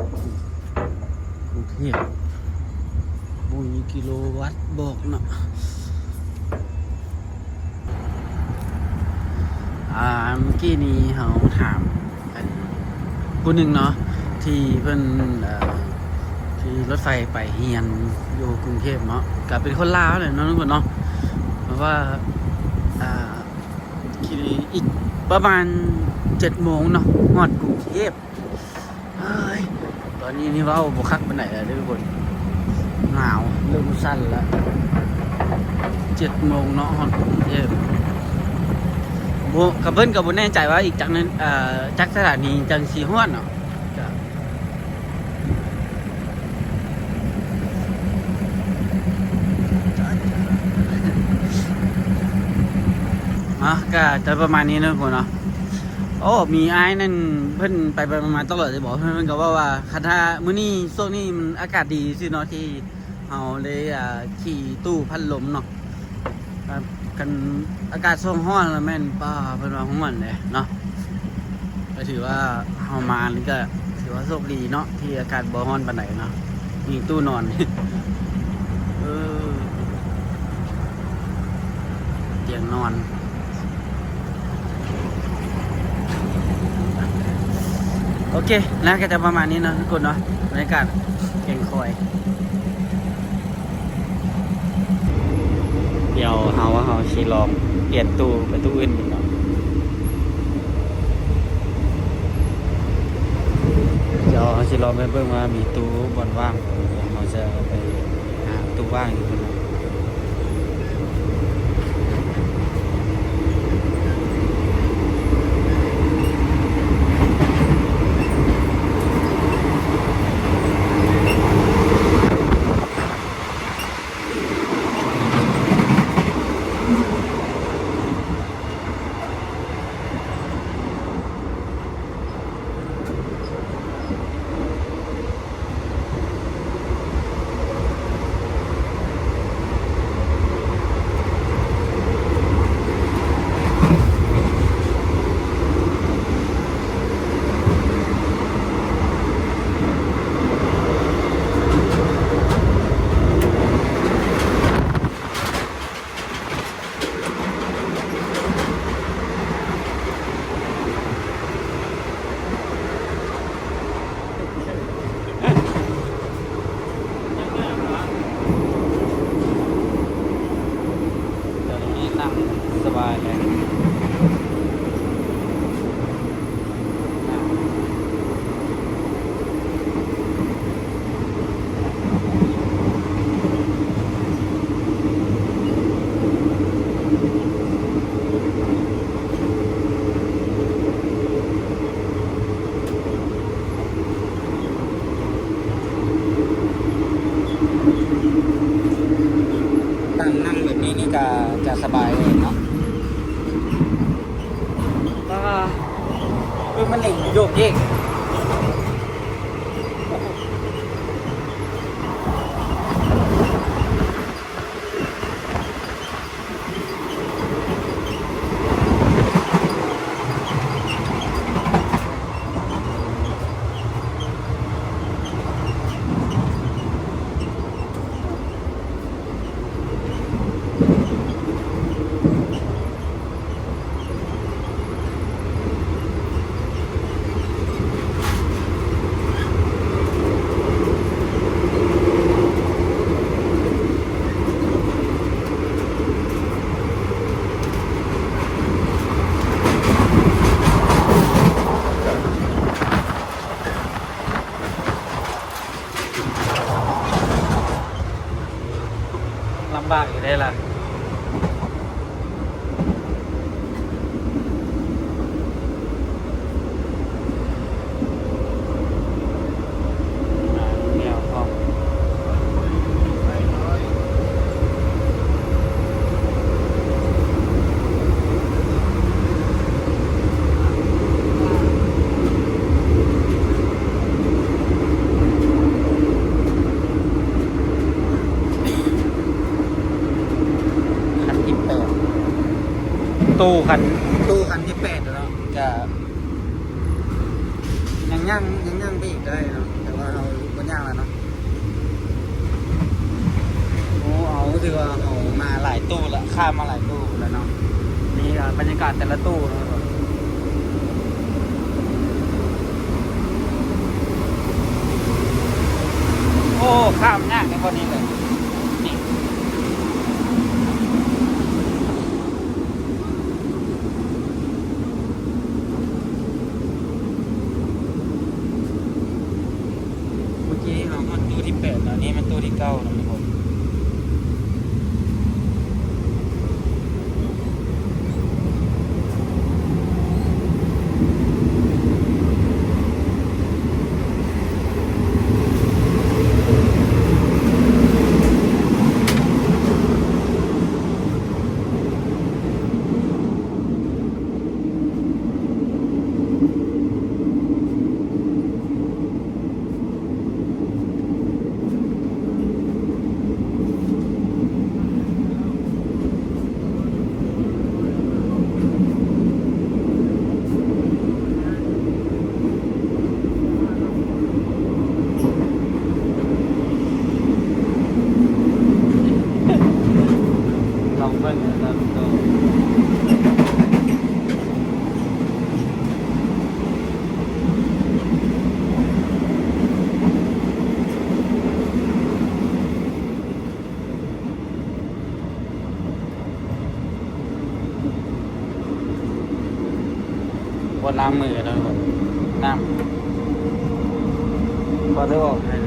ກຸງເທບ ບໍ່ມີກິໂລວັດບອກເນາະ. ອ່າ ເມື່ອກີ້ນີ້ເຮົາຖາມອັນຜູ້ໜຶ່ງເນາະ ທີ່ເພິ່ນ ເອີ ຂີ່ລົດໄຟໄປຮຽນຢູ່ກຸງເທບເນາະ ກະເປັນຄົນລາວແຫຼະເນາະ ທຸກຄົນເນາະ ເພາະວ່າ ອ່າ ຂີ່ອີກປະມານເຈັດໂມງເນາະ ຮອດກຸງເທບ. ເອີຍ ຕອນນີ້ນີ້ເວົ້າບໍ່ຄັກປານໃດແລ້ວເດີທຸກຄົນ ໜາວ ເລີ່ມສັ່ນແລ້ວ. ເຈັດໂມງເນາະ ຮອດກຸງເທບ ບໍ່ ກະເພິ່ນກະບໍ່ແນ່ໃຈວ່າອີກຈັກ ເອີ ຈັກສະຖານີຈັ່ງຊິຮອດເນາະ. ເນາະ ກະຈະປະມານນີ້ເນາະ ທຸກຄົນເນາະ. ໂອ້ ມີອ້າຍນັ້ນເພິ່ນໄປໄປມາມາຕະຫຼອດເລີຍບໍ ເພິ່ນ ເພິ່ນກໍເວົ້າວ່າ ຄັນຖ້າມື້ນີ້ ຊ່ວງນີ້ມັນອາກາດດີຊື່ເນາະ ທີ່ເຮົາໄດ້ ອ່າ ຂີ່ຕູ້ພັດລົມເນາະ. ຄັນອາກາດຊ່ວງຮ້ອນລະແມ່ນ ປ້າ ເພິ່ນວ່າຮ້ອນເດ້ເນາະ. ກໍຖືວ່າເຮົາມານີ້ກໍຖືວ່າໂຊກດີເນາະ ທີ່ອາກາດບໍ່ຮ້ອນປານໃດເນາະ. ມີຕູ້ນອນ ເອີ ຕຽງນອນ. ໂອເຄ ແລ້ວກໍຈະປະມານນີ້ເນາະທຸກຄົນເນາະ ບັນຍາກາດແກ່ງຄອຍ. ດຽວເຮົາ ເຮົາຊິລອງປ່ຽນຕູ້ໄປຕູ້ອື່ນເບິ່ງເນາະ. ດຽວເຮົາຊິລອງໄປເບິ່ງວ່າມີຕູ້ບ່ອນວ່າງ ດຽວເຮົາຈະໄປຫາຕູ້ວ່າງຢູ່ພຸ້ນເນາະ. ດຽວນີ້ນັ່ງສະບາຍເລີຍ. ນັ່ງ ນັ່ງແບບນີ້ນີ້ກະຈະສະບາຍເລີຍເນາະ. ເອີ ມັນເລັ່ງໂຍກເຢກ. ລຳບາກຢູ່ເດ້ລະ. ຄັນທີແປດ ຕູ້ຄັນ ຕູ້ຄັນທີແປດແລ້ວເນາະ. ກະຍັງຍ່າງ ຍັງຍ່າງໄປອີກໄດ້ເນາະ ແຕ່ວ່າເຮົາບໍ່ຍ່າງແລ້ວເນາະ. ເຮົາຖືວ່າເຮົາມາຫຼາຍຕູ້ລະ ຂ້າມມາຫຼາຍຕູ້ລະເນາະ. ນີ້ກໍບັນຍາກາດແຕ່ລະຕູ້ເນາະ. ໂອ້ ຂ້າມຍາກໃນບ່ອນນີ້ເລີຍນີ້. ເມື່ອກີ້ເຮົາຮອດຕູ້ທີແປດແລ້ວ ນີ້ແມ່ນຕູ້ທີເກົ້າແລ້ວທຸກຄົນ. ລອງເບິ່ງເດີທຸກຄົນ. ບໍ່ລ້າງມືເນາະ ນ້ຳ ບໍ່ໄດ້ອອກ ນ້ຳ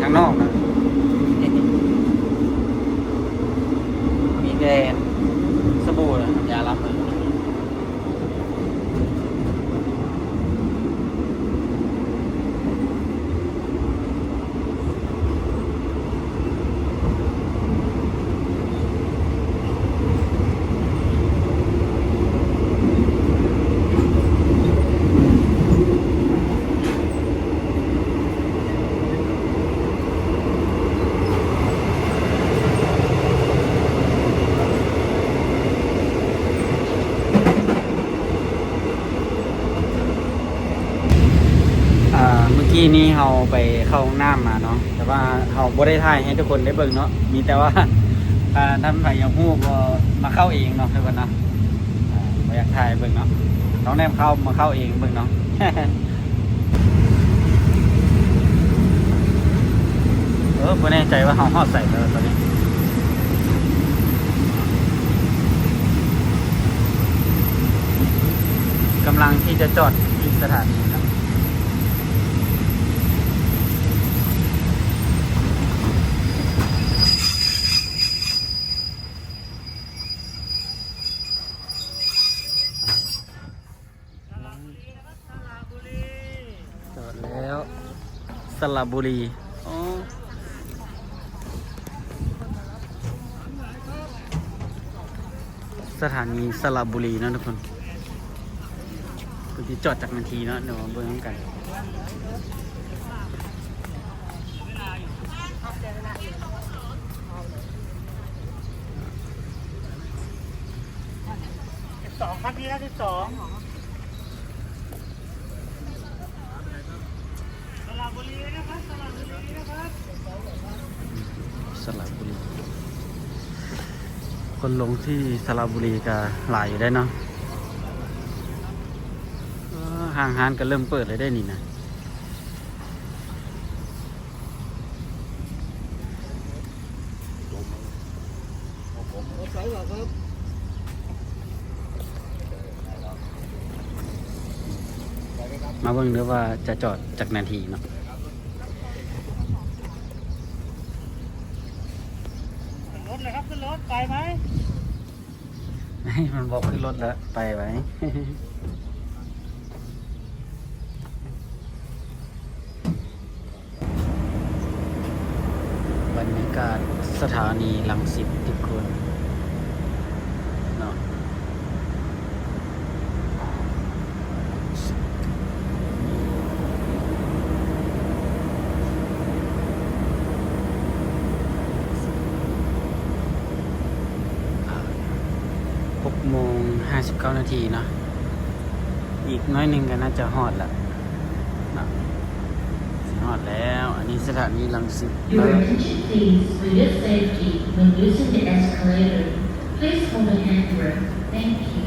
ທາງນອກນະ ມີແຕ່ສະບູນະ ຢາລ້າງມື. ອ່າ ເມື່ອກີ້ນີ້ເຮົາໄປເຂົ້າຫ້ອງນ້ຳມາເນາະ ແຕ່ວ່າເຮົາບໍ່ໄດ້ຖ່າຍໃຫ້ທຸກຄົນໄດ້ເບິ່ງເນາະ ມີແຕ່ວ່າ ຖ້າທ່ານໃດຢາກຮູ້ກໍມາເຂົ້າເອງເນາະ ທຸກຄົນເນາະ. ອ່າ ບໍ່ຢາກຖ່າຍໃຫ້ເບິ່ງເນາະ ຕ້ອງແນມເຂົ້າ ມາເຂົ້າເອງເບິ່ງເນາະ. ເອີ ບໍ່ແນ່ໃຈວ່າເຮົາຮອດໃສແລ້ວຕອນນີ້ ກຳລັງທີ່ຈະຈອດອີກສະຖານີນະ. ຈອດແລ້ວ ສະລະບູລີ ອໍ ສະຖານີສະລະບູລີເນາະທຸກຄົນ. ເພິ່ນຊິຈອດຈັກນາທີເນາະ ດຽວມາເບິ່ງນຳກັນ. ສິບສອງ ຄັນທີລະສິບສອງ ສະລະບູລີນະຄັບ ສະລະບູລີນະຄັບ ສະລະບູລີ. ຄົນລົງທີ່ສະລະບູລີກະຫຼາຍຢູ່ເດ້ເນາະ. ເອີ ຫ້າງຮ້ານກະເລີ່ມເປີດແລ້ວເດ້ນີ້ນະ. ມາເບິ່ງເດີວ່າຈະຈອດຈັກນາທີເນາະ. ຂຶ້ນລົດເລີຍຄັບ ຂຶ້ນລົດ ໄປໄໝ? ມັນບອກຂຶ້ນລົດແລ້ວ ໄປໄໝ? ບັນຍາກາດສະຖານີລັງສິດທຸກຄົນເນາະ. ຫົກໂມງຫ້າສິບເກົ້ານາທີເນາະ ອີກໜ້ອຍໜຶ່ງກໍໜ້າຈະຮອດລະ. ຮອດແລ້ວ ອັນນີ້ສະຖານີລັງສິດ. Your attention please, for your safety, when using the escalator, please hold the handrail. Thank you.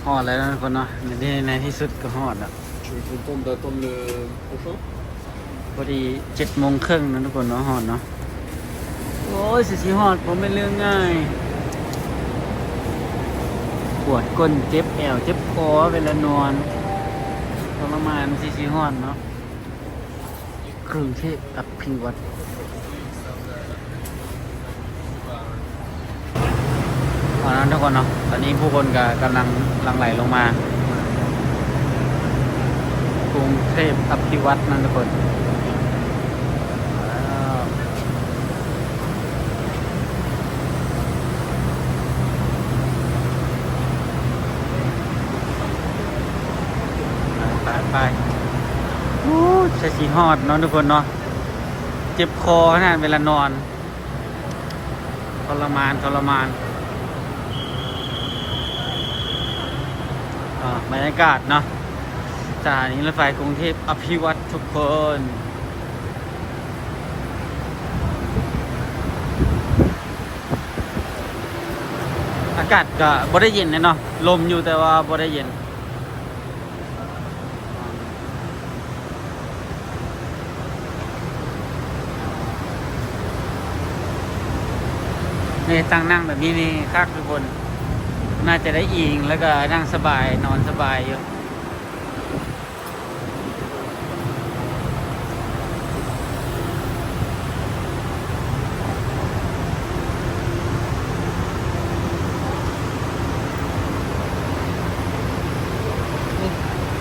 ຮອດແລ້ວເນາະທຸກຄົນເນາະ ໃນທີ່ ໃນທີ່ສຸດກໍຮອດແລ້ວ. Tu es content d'attendre le prochain? ພໍດີເຈັດໂມງເຄິ່ງເນາະທຸກຄົນເນາະ ຮອດເນາະ. ໂອ້ຍ ຊິ ຊິຮອດບໍ່ແມ່ນເລື່ອງງ່າຍ ປວດກົ້ນ ເຈັບແອວ ເຈັບຄໍເວລານອນ ທໍລະມານ ຊິ ຊິຮອດເນາະ. ກຸງເທບອະພິວັດ ເອົາເນາະທຸກຄົນເນາະ ຕອນນີ້ຜູ້ຄົນກໍກຳລັງຫຼັ່ງໄຫຼລົງມາ ກຸງເທບອະພິວັດເນາະທຸກຄົນ. ໄປ ໄປ ໄປ ໂອ້ ໃສຊິຮອດເນາະທຸກຄົນເນາະ ເຈັບຄໍຂະໜາດເວລານອນ ທໍລະມານ ທໍລະມານ. ອ່າ ບັນຍາກາດເນາະ ສະຖານີລົດໄຟກຸງເທບອະພິວັດທຸກຄົນ. ອາກາດກະບໍ່ໄດ້ເຢັນແນ່ເນາະ ລົມຢູ່ແຕ່ວ່າບໍ່ໄດ້ເຢັນ. ນີ້ ຕັ້ງນັ່ງແບບນີ້ນີ້ຄັກທຸກຄົນ ໜ້າຈະໄດ້ອີງ ແລ້ວກໍນັ່ງສະບາຍ ນອນສະບາຍຢູ່.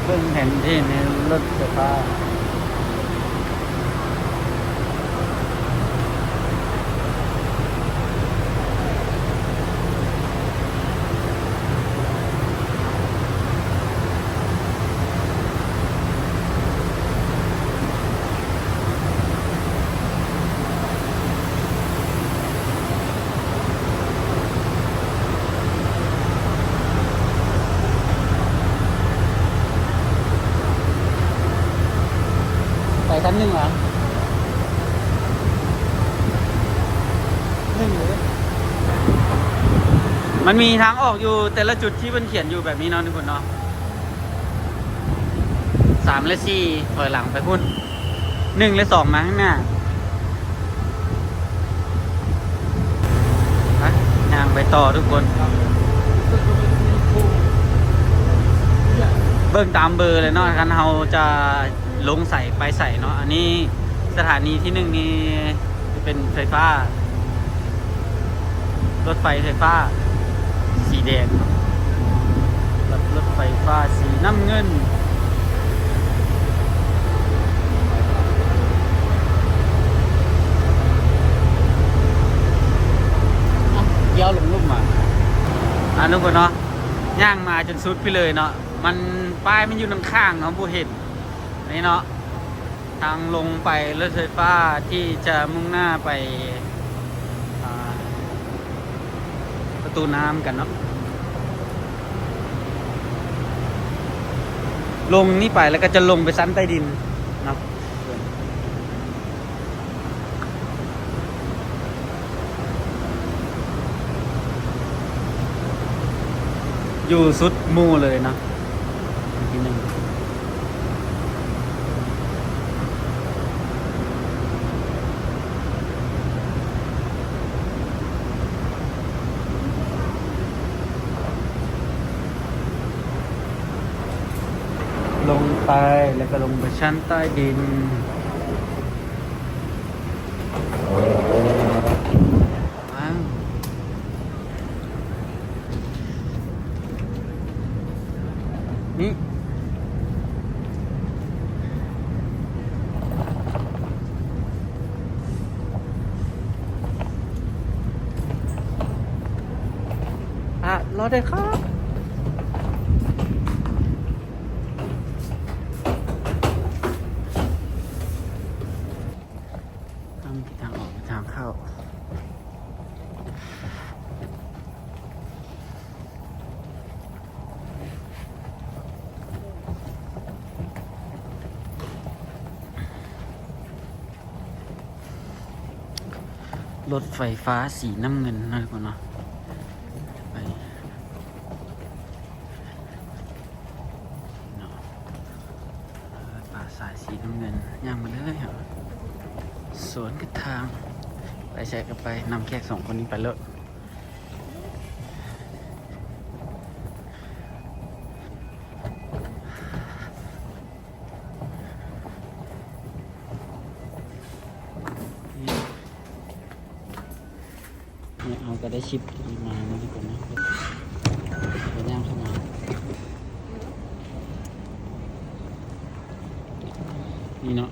ເບິ່ງແຜນທີ່ໃນລົດໄຟຟ້າ. ໄປຊັ້ນໜຶ່ງຫວາ? ໜຶ່ງເລີຍ. ມັນມີທາງອອກຢູ່ແຕ່ລະຈຸດທີ່ເພິ່ນຂຽນຢູ່ແບບນີ້ເນາະ ທຸກຄົນເນາະ. ສາມ ແລະ ສີ່ ຖອຍຫຼັງໄປພຸ້ນ, ໜຶ່ງ ແລະ ສອງ ມາຂ້າງໜ້າ. ໄປ ຍ່າງໄປຕໍ່ທຸກຄົນ. ເບິ່ງຕາມເບີເລີຍເນາະ ຄັນເຮົາຈະລົງໃສໄປໃສເນາະ. ອັນນີ້ສະຖານີທີໜຶ່ງນີ້ຈະເປັນໄຟຟ້າ ລົດໄຟໄຟຟ້າສີແດງ ກັບລົດໄຟຟ້າສີນ້ຳເງິນ. ອ້າວ ລ້ຽວລົງລຸ່ມມາ ອ່າ ທຸກຄົນເນາະ. ຍ່າງມາຈົນສຸດໄປເລີຍເນາະ ມັນ ປ້າຍມັນຢູ່ນຳຂ້າງເຮົາບໍ່ເຫັນນີ້ເນາະ. ທາງລົງໄປລົດໄຟຟ້າທີ່ຈະມຸ່ງໜ້າໄປ ອ່າ ປະຕູນ້ຳກັນເນາະ. ລົງນີ້ໄປແລ້ວກໍຈະລົງໄປຊັ້ນໃຕ້ດິນເນາະ. ຢູ່ສຸດໝູ່ເລີຍເນາະ ທີໜຶ່ງ. ລົງໄປ ແລ້ວກໍລົງໄປຊັ້ນໃຕ້ດິນ. ນີ້ ອ່ະ ລໍໄດ້ຄັບ ທາງອອກ ທາງເຂົ້າ. ລົດໄຟຟ້າສີນ້ຳເງິນເນາະ ທຸກຄົນເນາະ ໄປເນາະ ເອີ ປ່າຊາຍສີນ້ຳເງິນ ຍ່າງມາເລີຍ ສວນກັບທາງ ໄປໃສກໍໄປ ນຳແຂກສອງຄົນນີ້ໄປໂລດ. ນີ້ ນີ້ເຮົາກໍໄດ້ຊິບນີ້ມາເນາະ ທຸກຄົນເນາະ ເຮົາຍ່າງເຂົ້າມາ ນີ້ເນາະ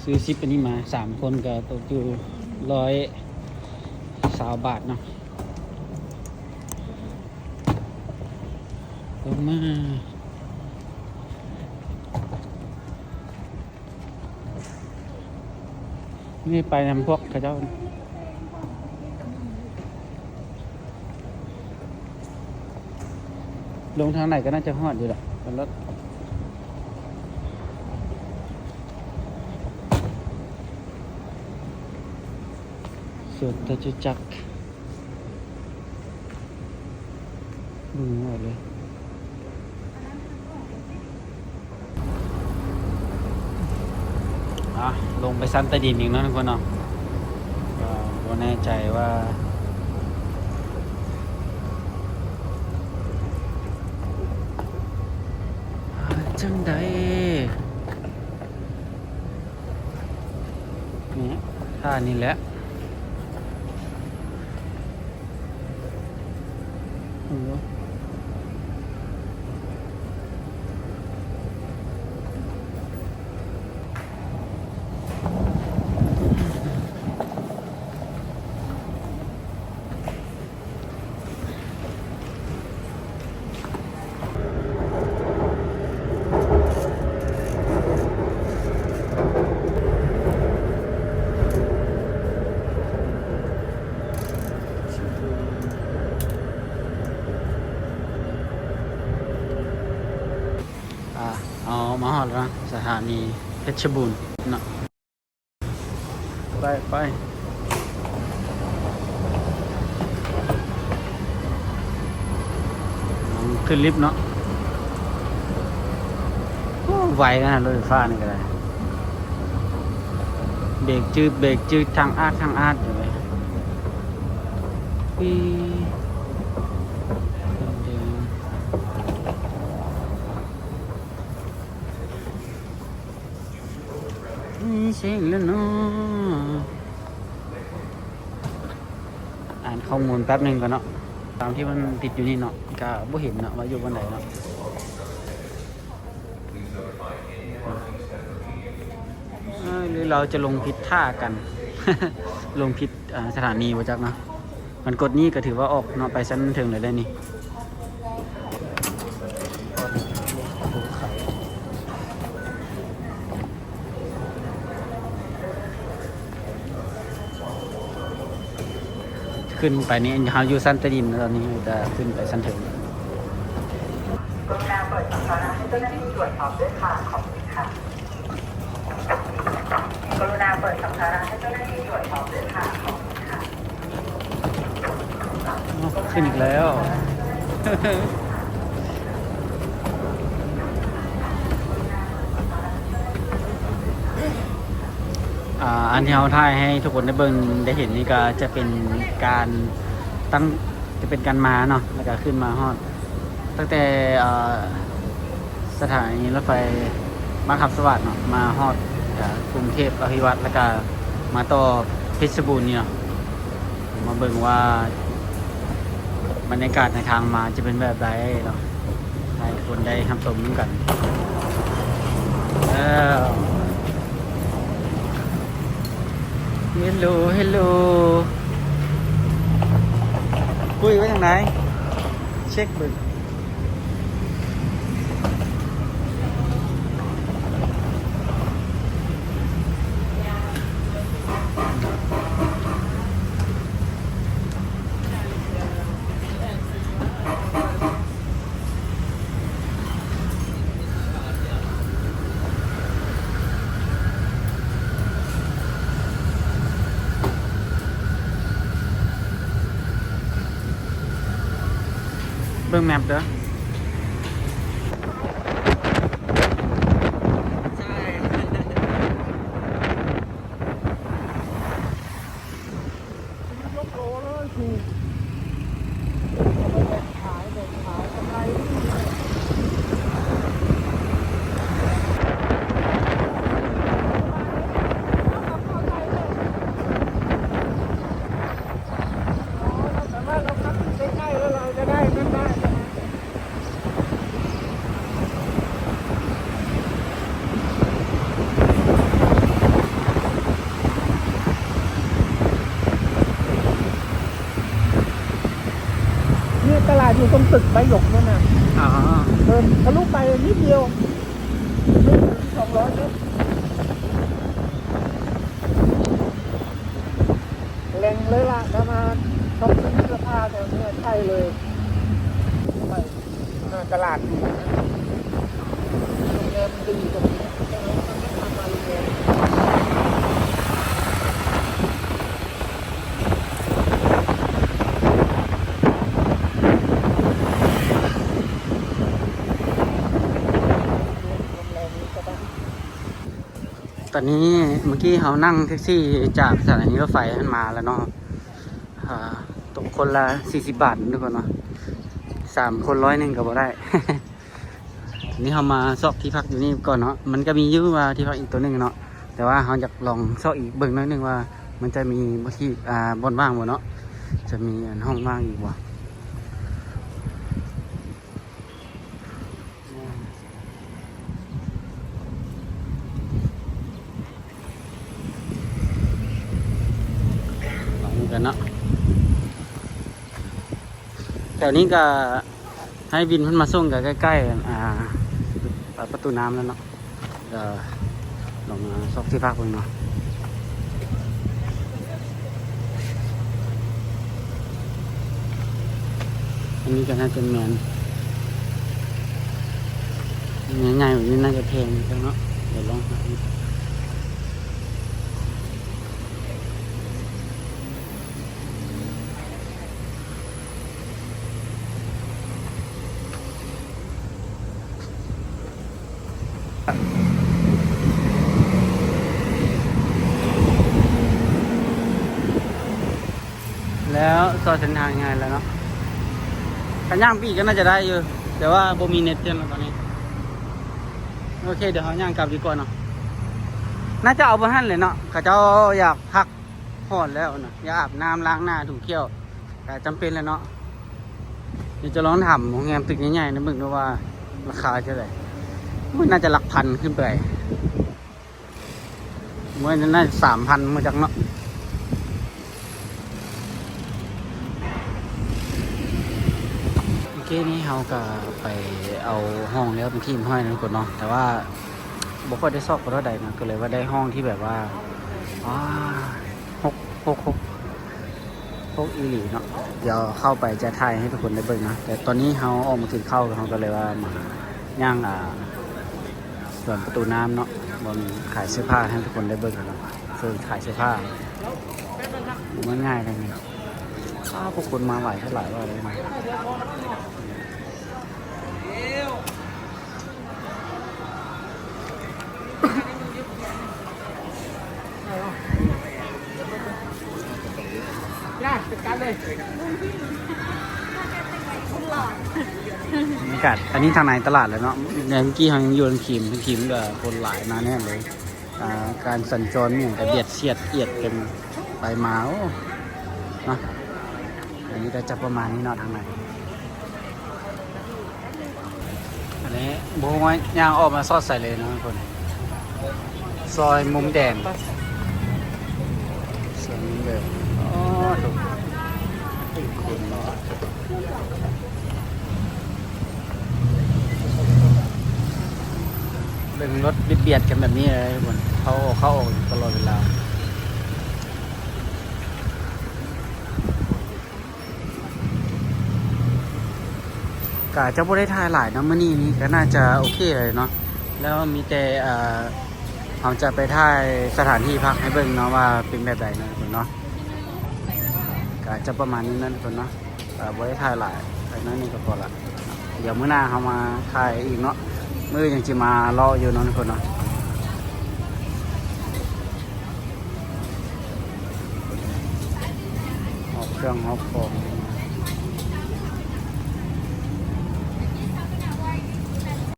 ຊື້ຊິບອັນນີ້ມາ ສາມຄົນກໍຕົກຢູ່ຮ້ອຍຊາວບາດເນາະ. ລົງມາ ນີ້ໄປນຳພວກເຂົາເຈົ້າ ລົງທາງໃດກໍໜ້າຈະຮອດຢູ່ແຫຼະ ເປັນລົດ ສວນຈະຕຸຈັກ. ເບິ່ງອອກເລີຍ ອ່ະ ລົງໄປຊັ້ນໃຕ້ດິນອີກເນາະ ທຸກຄົນເນາະ ກໍບໍ່ແນ່ໃຈວ່າ ຈັ່ງໃດ. ນີ້ ທ່ານີ້ແຫຼະ ເຫັນບໍ່? ອ່າ ເຮົາມາຮອດແລ້ວເນາະ ສະຖານີເພັດຊະບູນເນາະ. ໄປ ໄປ ຂຶ້ນລິບເນາະ. ໂອ້ ໄວຂະໜາດ ລົດໄຟຟ້ານີ້ກໍໄດ້ ເບຣກຈືດ ເບຣກຈືດ ທາງອາດ ທາງອາດຢູ່ເລີຍ. ມີເສຍງແລ້ວເນາະ ອ່ານຂໍ້ມູນແປັບໜຶ່ງກ່ອນເນາະ ຕາມທີ່ມັນຕິດຢູ່ນີ້ເນາະ ກະບໍ່ເຫັນເນາະວ່າຢູ່ບ່ອນໃດເນາະ ເອີ ຫຼືເຮົາຈະລົງຜິດທ່າກັນ ລົງຜິດ ອ່າ ສະຖານີບໍ່ຈັກເນາະ. ຄັນກົດນີ້ກໍຖືວ່າອອກເນາະ ໄປຊັ້ນເທິງເລີຍໄດ໋ນີ້ ຂຶ້ນໄປນີ້ ເຮົາຢູ່ຊັ້ນໃຕ້ດິນ ຕອນນີ້ຈະຂຶ້ນໄປຊັ້ນເທິງ. กรุณาเปิดสัมภาระให้เจ้าหน้าที่ตรวจสอบด้วยค่ะ ขอบคุณค่ะ ขึ้นอีกแล้ว อ่า อันที่เราถ่ายให้ทุกคนได้เบิ่งได้เห็นนี่ก็จะเป็นการตั้ง จะเป็นการมาเนาะ แล้วก็ขึ้นมาฮอด ตั้งแต่ เอ่อ สถานีรถไฟบ้านคำสวัสดิ์เนาะ มาฮอด เอ่อ กรุงเทพอภิวัฒน์ แล้วก็มาต่อเพชรบูรณ์นี่เนาะ มาเบิ่งว่าบรรยากาศในทางมาจะเป็นแบบใดเนาะ ท ໃຫ້ທຸກຄົນໄດ້ຮັບຊົມນຳກັນ. ເອີ ເຮລໂລ ເຮລໂລ ປຸ້ຍວ່າຈັ່ງໃດ? ເຊັກເບິ່ງ. ເບິ່ງແມັບເດີ. ນີ້ຕະຫຼາດຢູ່ຕົງຕຶກໃບຫຍົກນັ້ນນະ. ອໍ ເອີ ທະລຸໄປນິດດຽວ ໄມ່ເຖິງສອງຮ້ອຍເມັດ. ແຫຼ່ງເລີຍລະ ຖ້າມາຊອບຊື້ເສື້ອຜ້າແຖວນີ້ໃຊ້ເລີຍ. ເອີ ຕະຫຼາດດີ ໂຮງແຮມດີກວ່ານີ້ ແຕ່ວ່າມັນເປັນທາງມາໂຮງແຮມ. ຕອນນີ້ ເມື່ອກີ້ເຮົານັ່ງແທັກຊີຈາກສະຖານີລົດໄຟຫັ້ນມາແລ້ວເນາະ. ອ່າ ຕົກຄົນລະສີ່ສິບບາດທຸກຄົນເນາະ ສາມຄົນຮ້ອຍໜຶ່ງກໍບໍ່ໄດ້. ນີ້ເຮົາມາຊອກທີ່ພັກຢູ່ນີ້ກ່ອນເນາະ ມັນກໍມີຢູ່ວ່າທີ່ພັກອີກຕົວໜຶ່ງເນາະ ແຕ່ວ່າເຮົາຢາກລອງຊອກອີກເບິ່ງໜ້ອຍໜຶ່ງວ່າມັນຈະມີບ່ອນທີ່ ອ່າ ບ່ອນວ່າງບໍ່ເນາະ ຈະມີອັນຫ້ອງວ່າງອີກບໍ່. ລອງເບິ່ງກັນເນາະ ແຖວນີ້ກໍໃຫ້ວິນເພິ່ນມາສົ່ງກໍໃກ້ໆ ອ່າ ປະຕູນ້ຳແລ້ວເນາະ. ກໍລອງຊອກທີ່ພັກເບິ່ງເນາະ. ອັນນີ້ກໍໜ້າຈະແມ່ນ ໃຫຍ່ໆ ແບບນີ້ໜ້າຈະແພງຢູ່ເນາະ. ດຽວລອງຫາ ແລ້ວຊອກເສັ້ນທາງງ່າຍແລ້ວເນາະ. ຄັນຍ່າງໄປອີກກໍໜ້າຈະໄດ້ຢູ່ ແຕ່ວ່າບໍ່ມີເນັດເທື່ອນຕອນນີ້. ໂອເຄ ດຽວເຮົາຍ່າງກັບດີກວ່າເນາະ. ໜ້າຈະເອົາບ່ອນຫັ້ນແຫຼະເນາະ ເຂົາເຈົ້າຢາກພັກ ຮ້ອນແລ້ວນະ ຢາກອາບນ້ຳ ລ້າງໜ້າ ຖູຂ້ຽວ ກໍຈຳເປັນແຫຼະເນາະ. ດຽວຈະລອງຖາມໂຮງແຮມຕຶກໃຫຍ່ໆ ໃນເບິ່ງດູວ່າລາຄາເທົ່າໃດ. ໂອ້ຍ ໜ້າຈະຫຼັກພັນຂຶ້ນໄປ ໂອ້ຍ ໜ້າຈະສາມພັນ ບໍ່ຈັກເນາະ. ເມື່ອກີ້ນີ້ເຮົາກໍໄປເອົາຫ້ອງແລ້ວເປັນທີ່ຮຽບຮ້ອຍແລ້ວທຸກຄົນເນາະ ແຕ່ວ່າບໍ່ຄ່ອຍໄດ້ຊອກປານໃດນະ ກໍເລີຍວ່າໄດ້ຫ້ອງທີ່ແບບວ່າ ອາ ຮົກ ຮົກ ຮົກ ຮົກອີ່ຫຼີເນາະ. ດຽວເຂົ້າໄປຈະຖ່າຍໃຫ້ທຸກຄົນໄດ້ເບິ່ງນະ ແຕ່ຕອນນີ້ເຮົາອອກມາກິນເຂົ້າ ເຮົາກໍເລີຍວ່າມາຍ່າງ ອ່າ ສວນປະຕູນ້ຳເນາະ ບ່ອນຂາຍເສື້ອຜ້າໃຫ້ທຸກຄົນໄດ້ເບິ່ງນະ. ເຊິ່ງຂາຍເສື້ອຜ້າບໍ່ແມ່ນງ່າຍເດ້ນີ້. ອ້າວ ຜູ້ຄົນມາຫຼາຍເທົ່າຫຼາຍວ່າເລີຍນະ. ບັນຍາກາດ ອັນນີ້ທາງໃນຕະຫຼາດແລ້ວເນາະ. ໃນເມື່ອກີ້ເຮົາຍັງຢູ່ທາງຄຣີມ ທາງຄຣີມກໍຄົນຫຼາຍໜາແໜ້ນເລີຍ. ອ່າ ການສັນຈອນມັນກໍບຽດສຽດອຽດກັນໄປມາ ໂອ້ ເນາະ. ອັນນີ້ກໍຈະປະມານນີ້ເນາະ ທາງໃນ. ບໍ່ຮູ້ວ່າຍ່າງອອກມາຊອດໃສເລີຍເນາະທຸກຄົນ. ຊອຍມຸມແດງ ຊອຍມຸມແດງ. ອໍ ທຸກຄົນ ເບິ່ງລົດບຽດໆກັນແບບນີ້ເລີຍທຸກຄົນ. ເຂົ້າອອກ ເຂົ້າອອກຢູ່ຕະຫຼອດເວລາ. ກະຈະບໍ່ໄດ້ຖ່າຍຫຼາຍເນາະ ມື້ນີ້ນີ້ກະໜ້າຈະໂອເຄເລີຍເນາະ. ແລ້ວມີແຕ່ ເອີ ເຮົາຈະໄປຖ່າຍສະຖານທີ່ພັກໃຫ້ເບິ່ງເນາະ ວ່າເປັນແບບໃດເນາະທຸກຄົນເນາະ. ກະຈະປະມານນີ້ເນາະທຸກຄົນເນາະ. ເອີ ບໍ່ໄດ້ຖ່າຍຫຼາຍ ຖ່າຍໜ້ອຍໜຶ່ງກະພໍລະ. ດຽວມື້ໜ້າເຮົາມາຖ່າຍອີກເນາະ ມື້ອື່ນຍັງຊິມາເລາະຢູ່ເນາະທຸກຄົນເນາະ. ຮອບເຄື່ອງຮອບຂອງ